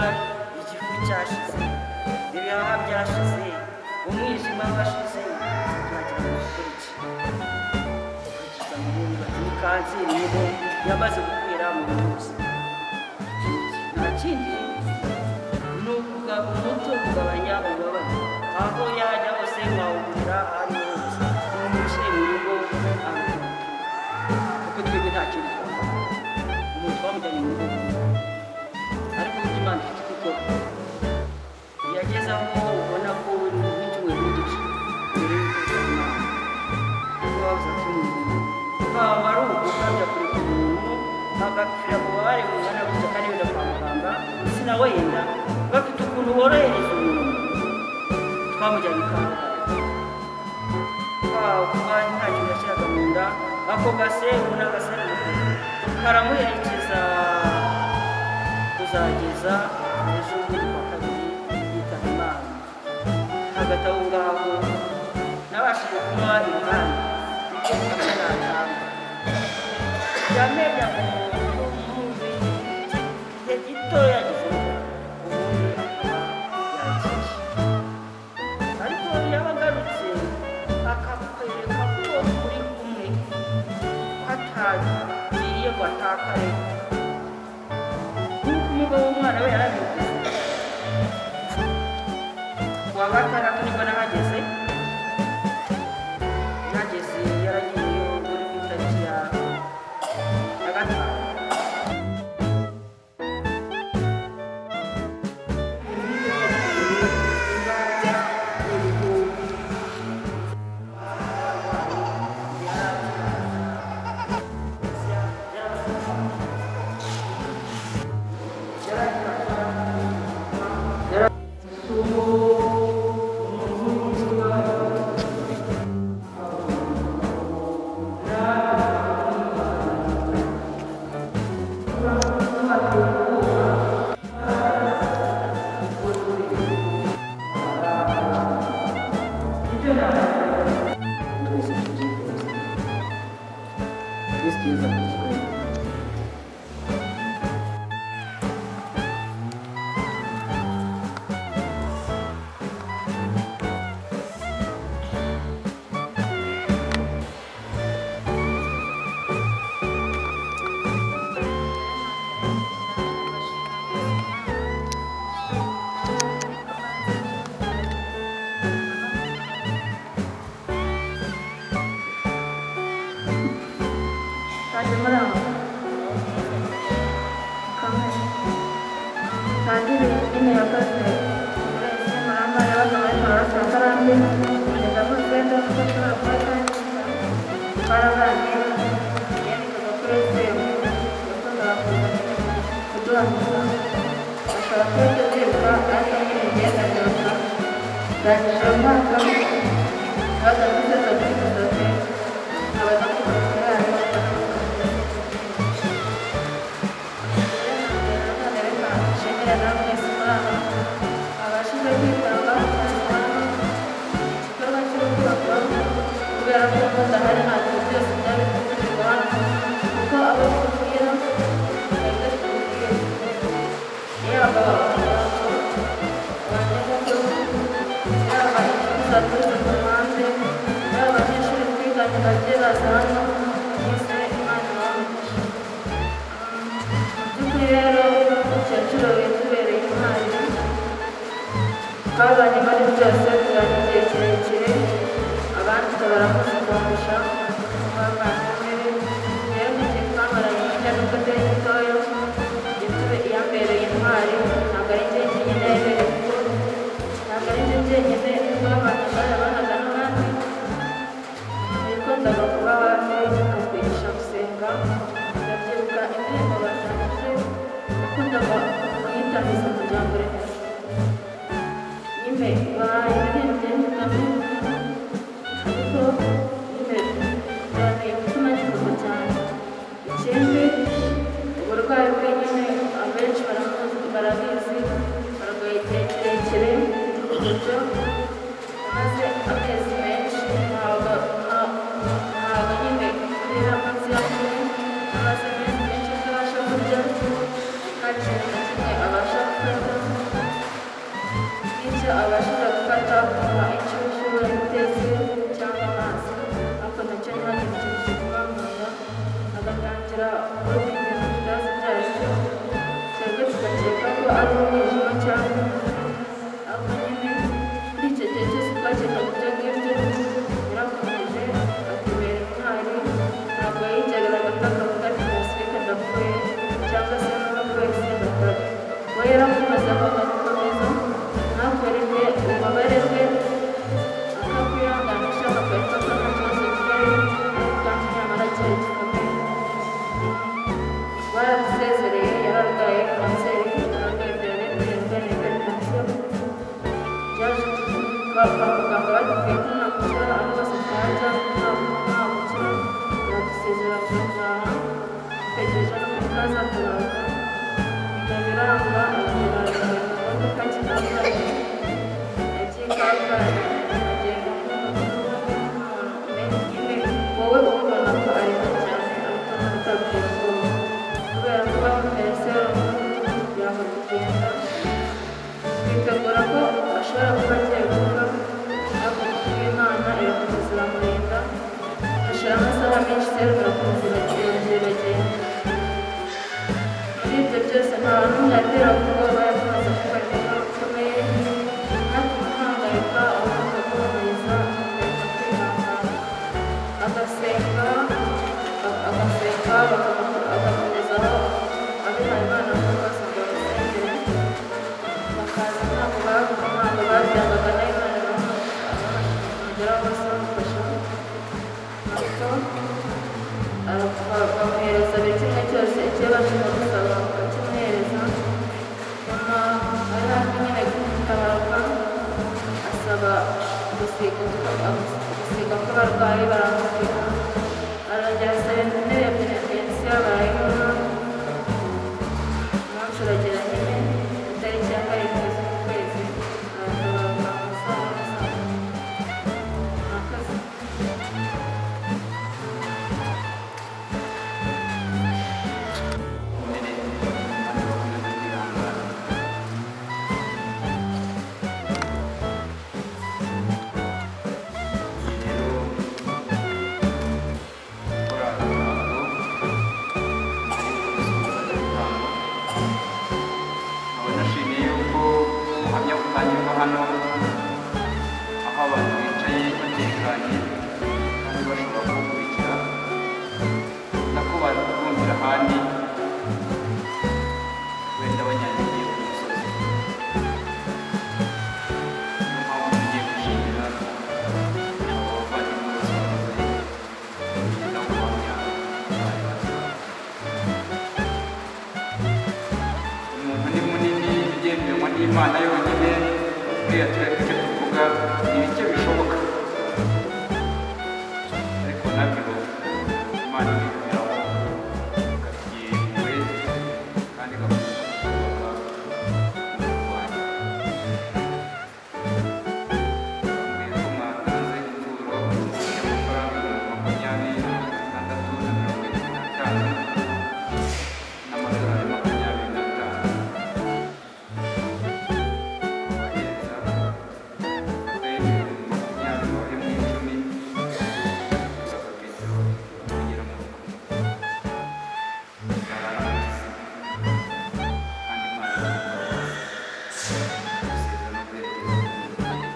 igifu cyashize, ibihaha byashize, umwijima washize, turagira ngo dukore iki? Bati ni kanseri nyine yamaze gukwira mu hose. Nta kindi ni umuti wo kugabanya ububabare, aho yajya hose mwawugurira aho ari hose, umushyire mu rugo aruhuke, kuko twebwe nta kindi twakora. Umuntu twamujyanye mu rugo, ariko uburyo Imana ifite uko ikora, yageze aho ubona ko nk'icyumweru n'igice mbere y'uko yitaba Imana, kuko babuze ati twaba ari ugukabya kureka umuntu agapfira mu bubabare bungana gutya kandi wenda kwa muganga sinawenda bafite ukuntu borohereza umuntu. Twamujyanye i Kabgayi, kuba nta kintu yashyiraga mu nda, ako gaseru n'agaseru karamuherekeza kuzageza ejo bundi kwa kabiri yitaba Imana. Hagati aho ngaho nabashije kuba iruhande icyo natanga yamenya umuntu igihe gito yagize ubundi akaba yagiye, ariko yaba agarutse akakwereka ko uri kumwe, ko atagiye ngo atakare. Nk'uko umugabo w'umwana we yarabivuze, kuwa gatandatu nibwo nahageze, nageze yaragiyeyo muri ku itariki ya gatanu. Twese tubyifuza, Kristo Yezu akuzwe. Kaje muri aho kamwe ntangire nyine yakoze muri ese muramba yabaga muri paruwasi ya Karambi kugeza mu rwenda kuko ashobora kuba atangiza twarabanye yandikaga kuri esemu yakundaga kuza nyine kuduhamira ashobora kuba ibyo byibuka ariko nyine ngenda ndabyibuka ndangije umwaka yabaga muri sosiyete abaza kuba abashije kwitanga igikorwa cy'urukundo kubera ko badahari ntabwo byose byari gukorerwa hano kuko abo tubwira bari batubwiye yaba abanyamakuru yaba inshuti zaturutse ku ruhande yaba abanyeshuri twiganye bagiye baza hano mwese Imana ibahe. Mu by'ukuri rero umukecuru yatubereye intwari, twabanye muri byose tubanye igihe kirekire, abandi barakoze kundusha abavandimwe be. Rero mu gihe twamaranye hirya nubwo atari gitoya, yambereye intwari, ntabwo ari njye njyenyine yabereye kuko ntabwo ari njye njyenyine twabanye barabanaga n'abandi. Yakundaga kuba hafi akatwigisha gusenga, ndabyibuka indirimbo batangije yakundaga kuyitangiza kugira ngo remezo nyine bayiririmbye ndamwibuka, ariko nyine byanteye umutima nyifuza cyane. Ikindi uburwayi Atangira kuvuga ibintu tutazi ibyo ari byo, twebwe tugakeka ko ari umwijima cyangwa ariko nyine muri icyo gihe cyose twakekaga ibyo ngibyo. Yarakomeje atubera intwari, ntabwo yigeraga ataka avuga ati nasirike ndapfuye cyangwa se n'ubu wese ndakora. We yarakomezaga agakomeza ntakwereke ububabare bwe, akakwihanganisha, akakwereka ko nta kibazo gihari, ariko kandi nyamara cyari gikomeye. Baradusezereye, yararwaye kanseri, yararwaye diyabete, yarwaye hypertension. Byaje kwa muganga badukwiye ko nta gukira, aho hose twajya nta gukira. Baradusezera turataha, dutegereje n'uko azatabaruka. Ibyo biranga, agera mu modoka Kabgayi, yagiye Kabgayi agenda nk'umuntu nyine wowe ubibona ko arembye cyane, ariko ntabwo ubwoba kubera ko bamuteye serumu yanga kugenda. Twitegura ko ashobora kuba agiye gupfa, ariko kubw'Imana irakomeza iramurinda. Hashira amasaha menshi, serumu irakomeza irongera iragenda. Muri ibyo byose nta n'umwe yateraga ubwoba, yakomeza kubareka ko rukomeye, ntatume uhangayika, ahubwo akaguhumuriza, akareka kwihangana, agasenga, agasenga, agakomezaho abihaye Imana bose ngo bamusengere, bakaza. Ntabwo ntabwo babyangaga, nayo Imana bamugeraho bose bamufasha, ariko bamuhereza buri kimwe cyose icyo yabashaga gusaba bakakimuhereza. Nyuma ari hafi nyine gutabaruka, asaba gusiga kw'abarwayi, baramubwira. Arongera asaba intebe ya penetensiya, barayimuha. Umunsi uragera nyine, itariki ya 7 z'ukwezi, aratabaruka mu masaha ya saa 3. Murakoze. Mbere kandi bakomeze kwihangana. Rero gukora imihango ariko gusoza ibitambo, nkaba nashimiye yuko ubuhamya butangirwa hano, aho abantu bicaye batekanye kandi bashobora kubukurikira, nako bari kubwumvira ahandi wenda banyanyagiye ku musozi. Niyo mpamvu tugiye gushimira abo bavandimwe bose bamaze kutugezaho ubuhamya bari batanze. Umuntu ni munini ugenderwa n'Imana yonyine. Buriya twebwe icyo tuvuga ni bike bishoboka, ariko nabyo Imana ibigeraho, ikatugirira impuhwe kandi igakomeza kutwubaka mu kurwanya. Mbere ko mwatanze ituro y'amafaranga 26,075 n'amadolari 25, abahereza bafate 20,000 bahe mu 10, kugura petero kugera mu rugo, barara mu kizima, kandi Imana igira gusezera no guherekeza umubyeyi.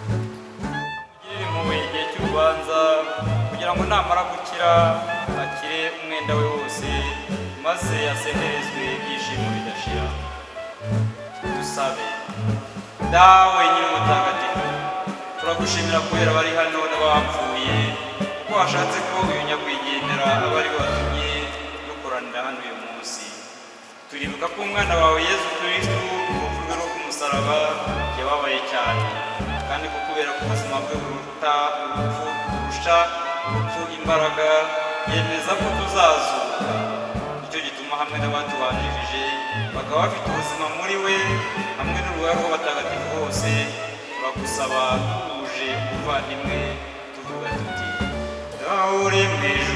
Mugirire impuhwe igihe cy'urubanza, kugira ngo namara gukira akire umwenda we wose, maze asenderezwe ibyishimo bidashira. Dusabe. Dawe Nyir'ubutagatifu, turagushimira kubera abari hano n'abapfuye, kuko washatse ko uyu nyakwigendera aba ari we watumye dukoranira hano uyu munsi. Turibuka ko umwana wawe Yezu Kristu urupfu rwe rwo ku musaraba yababaye cyane, kandi ko kubera ko ubuzima bwe buruta urupfu, burusha urupfu imbaraga, yemeza ko tuzazuka. Nicyo gituma hamwe n'abatubanjirije bakaba bafite ubuzima muri we, hamwe n'urugaga rw'abatagatifu bose, turagusaba duhuje ubuvandimwe tuvuga tuti: Dawe uri mu ijuru.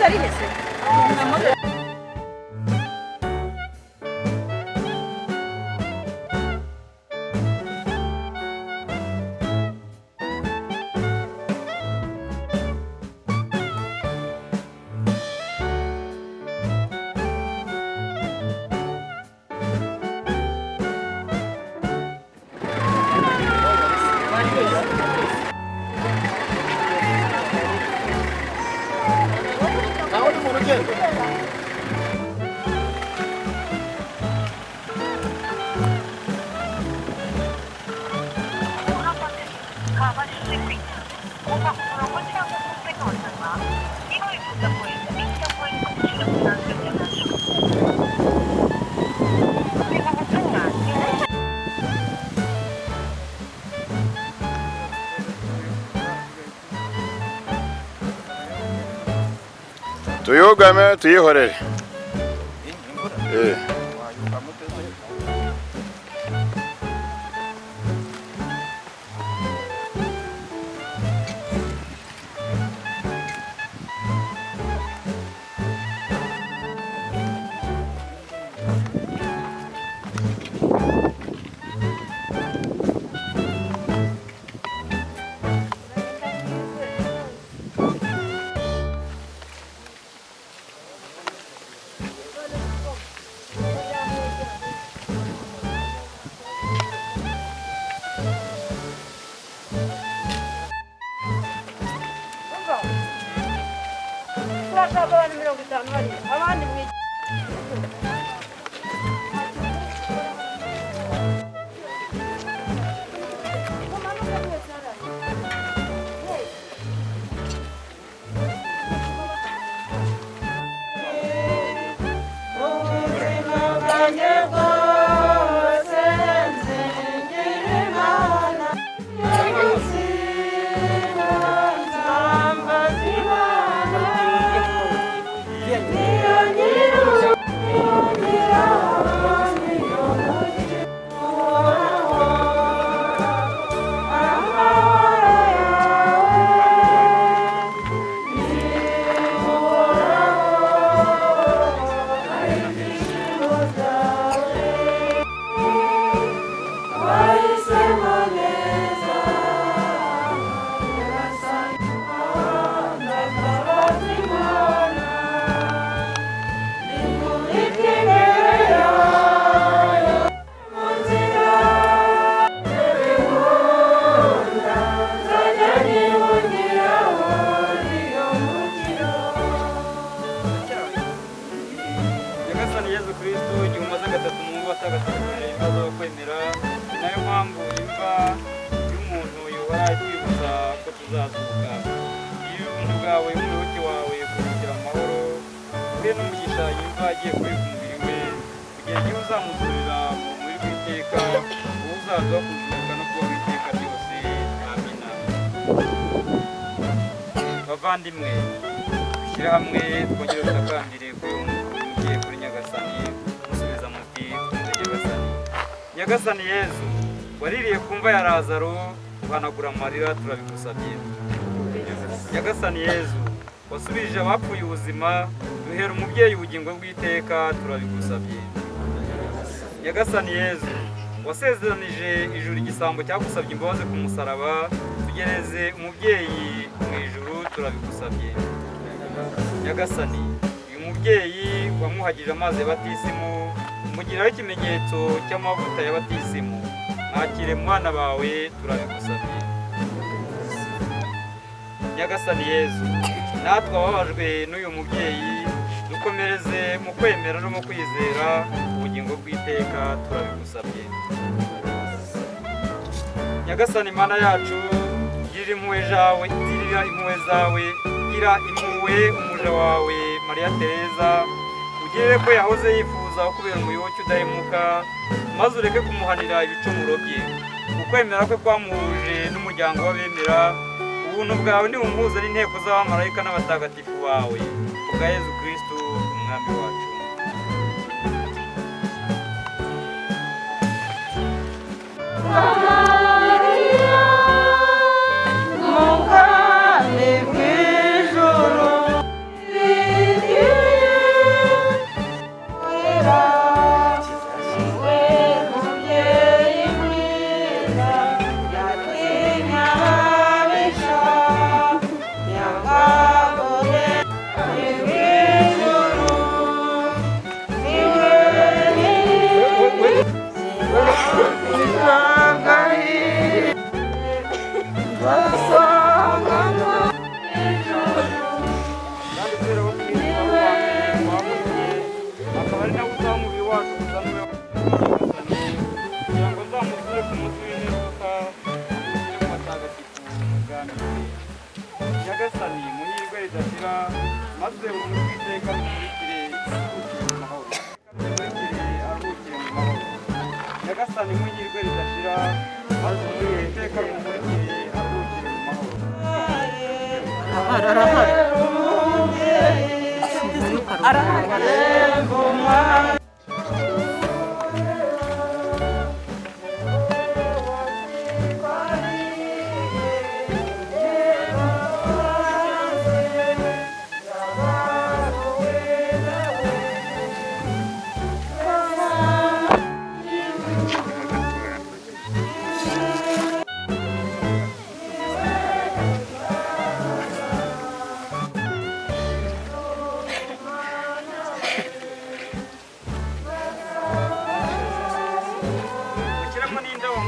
ari hese. Tuyugame tuyihorere. Bavandimwe dushyire hamwe twongere dutakambire kuri umubyeyi kuri Nyagasani musubiza muti twumve Nyagasani. Nyagasani Yezu waririye kumva ya Lazaro uhanagura amarira turabigusabye. Nyagasani Yezu wasubije abapfuye ubuzima duhera umubyeyi ubugingo bw'iteka turabigusabye. Nyagasani Yezu wasezeranije ijuru igisambo cyagusabye imbabazi ku musaraba tugereze umubyeyi mu ijuru turabigusabye. Nyagasani uyu mubyeyi wamuhagije amazi ya batisimu umugiraho ikimenyetso cy'amavuta ya batisimu mwakire mwana bawe turabigusabye. Nyagasani Yezu natwe ababajwe n'uyu mubyeyi dukomereze mu kwemera no mu kwizera ubugingo bw'iteka turabigusabye. Nyagasani Mana yacu gira impuhwe zawe, girira impuhwe zawe, gira impuhwe umuja wawe Maria Teresa ugirire ko yahoze yifuza kubera umuyoboke udahemuka maze ureke kumuhanira ibicumuro bye. Ukwemera kwe kwamuhuje n'umuryango w'abemera, ubuntu bwawe niwumuhuze n'inteko z'abamarayika n'abatagatifu bawe kubwa Yezu Kristu umwami wacu. Maria, mukami bw'ijuru. Nyagasani muhirwe ridashira maze urumuri rw'iteka rumurikire aruhukire mu mahoro. Rumurikire aruhukire mu mahoro. Nyagasani muhirwe ridashira maze urumuri rw'iteka rumurikire aruhukire mu mahoro. Arahari. Mushyiramo n'indabo.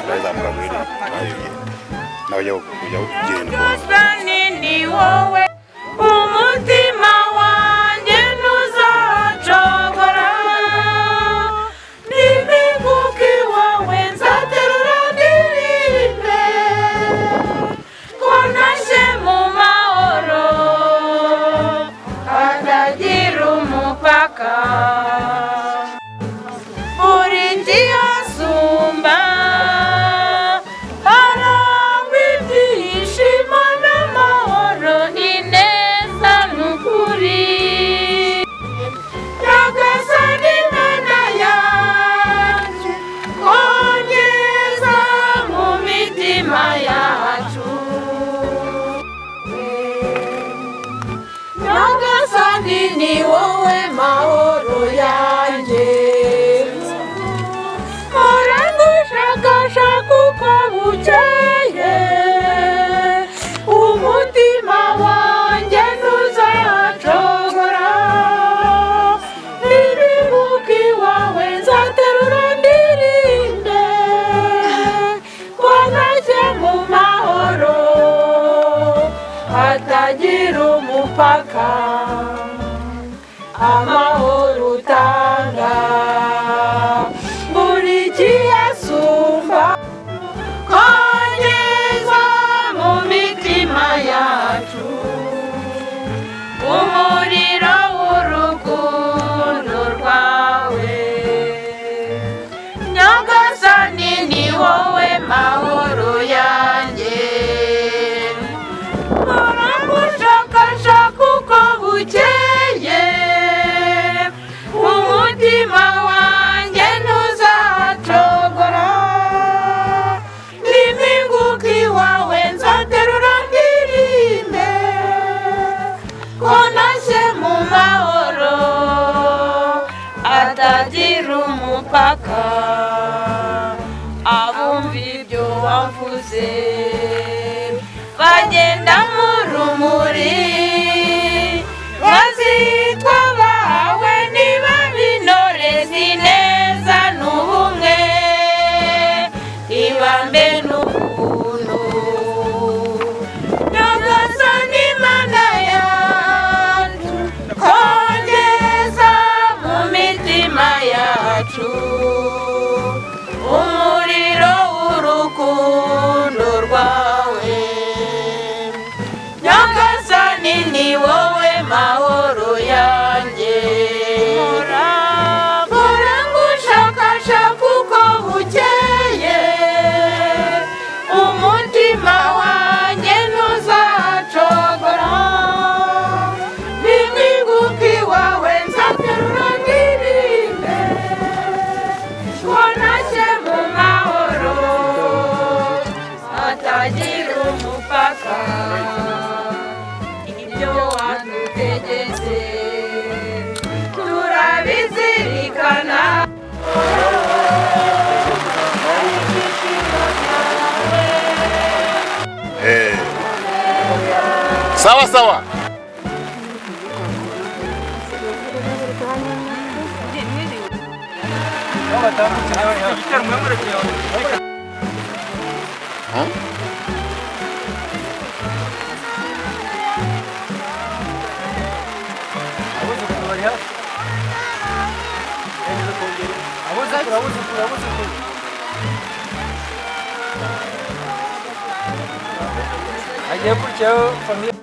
Turazamuka muri nawe ujya ugenda. Nyagasani ni wowe umutima wanjye ntuzacogora n'imigufi wawe nzaterura ndirimbe ko ntashye mu mahoro atagira umupaka buri giyasumba harangwa ibyishimo n'amahoro ineza n'ukuri. Nyagasani Mana yacu kongeza mu mitima yacu. Nyagasani ni wowe mahoro yanjye murangushakashaka uko bukeye umutima wanjye ntuzacogora n'imibuka iwawe nzaterura ndirimbe ko ntashye mu mahoro atagira umupaka amahoro utanga buri kiyasumba kongeza mu mitima yacu umuriro w'urukundo rwawe. Nyagasani ni wowe mahoro yanjye muramushakashaka uko bukeye umutima wanjye ntuzacogora n'impinguka iwawe nzaterura ndirimbe ko ntashye mu mahoro atagira umupaka abumva ibyo wavuze bagenda mu rumuri bazitwa bawe niba binorezi ineza n'ubumwe ibambe n'ubuntu. Nyagasani Mana yacu kongeza mu mitima yacu umuriro w'urukundo rwawe. Nyagasani ni wowe mahoro yanjye murangushakashaka uko bukeye umutima wanjye ntuzacogora n'imigufi wawe nzaterura ndirimbe ko ntashye mu mahoro atagira umupaka ibyo wadutegetse turabizirikana. Eh. Sawa sawa. Abuzukuru bari hafi. Abuzukuru, abuzukuru, abuzukuru. Hagiye gukurikiyeho famille.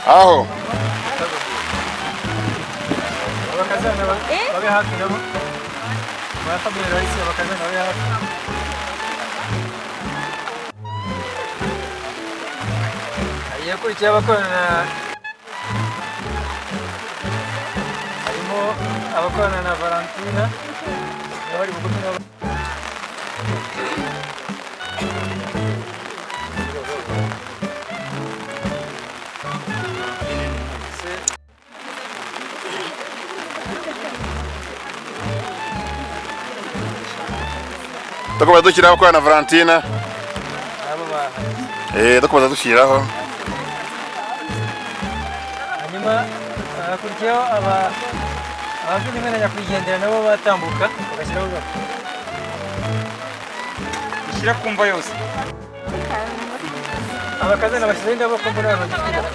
Aho Abakazana babe hafi nabo. Ba famille Raisi, abakazana babe hafi. Hagiye gukurikiyeho abakorana na, harimo abakorana na Valentina nabo bari bugufi nabo. Dukomeza dushyiraho abakorana na Valentina. Nabo bahageze. Dukomeza dushyiraho. Hanyuma hakurikiyeho aba abavandimwe na nyakwigendera, nabo batambuka bagashyiraho ururabo. Ushyira ku mva yose. Abakazana bashyizeho indabo ko mbona bagifite indabo.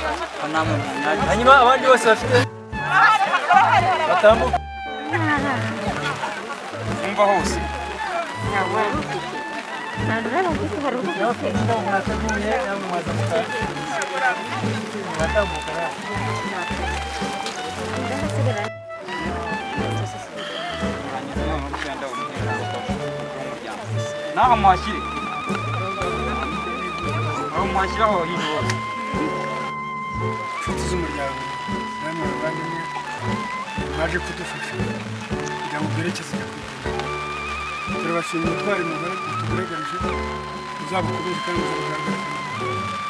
Hanyuma abandi bose bafite batambuka. Kumva hose. N'abafite indabo mwateguye namwe mwaza mugatambuka nawe. Naho muhashyire, aho muhashyiraho hino hose. Inshuti z'umuryango namwe bavandimwe baje kudufasha kugira ngo bwerekeze nyakwigendera, turabashimira ubutwari mutugaragarije, muzabukomeze kandi muzabugaragarize.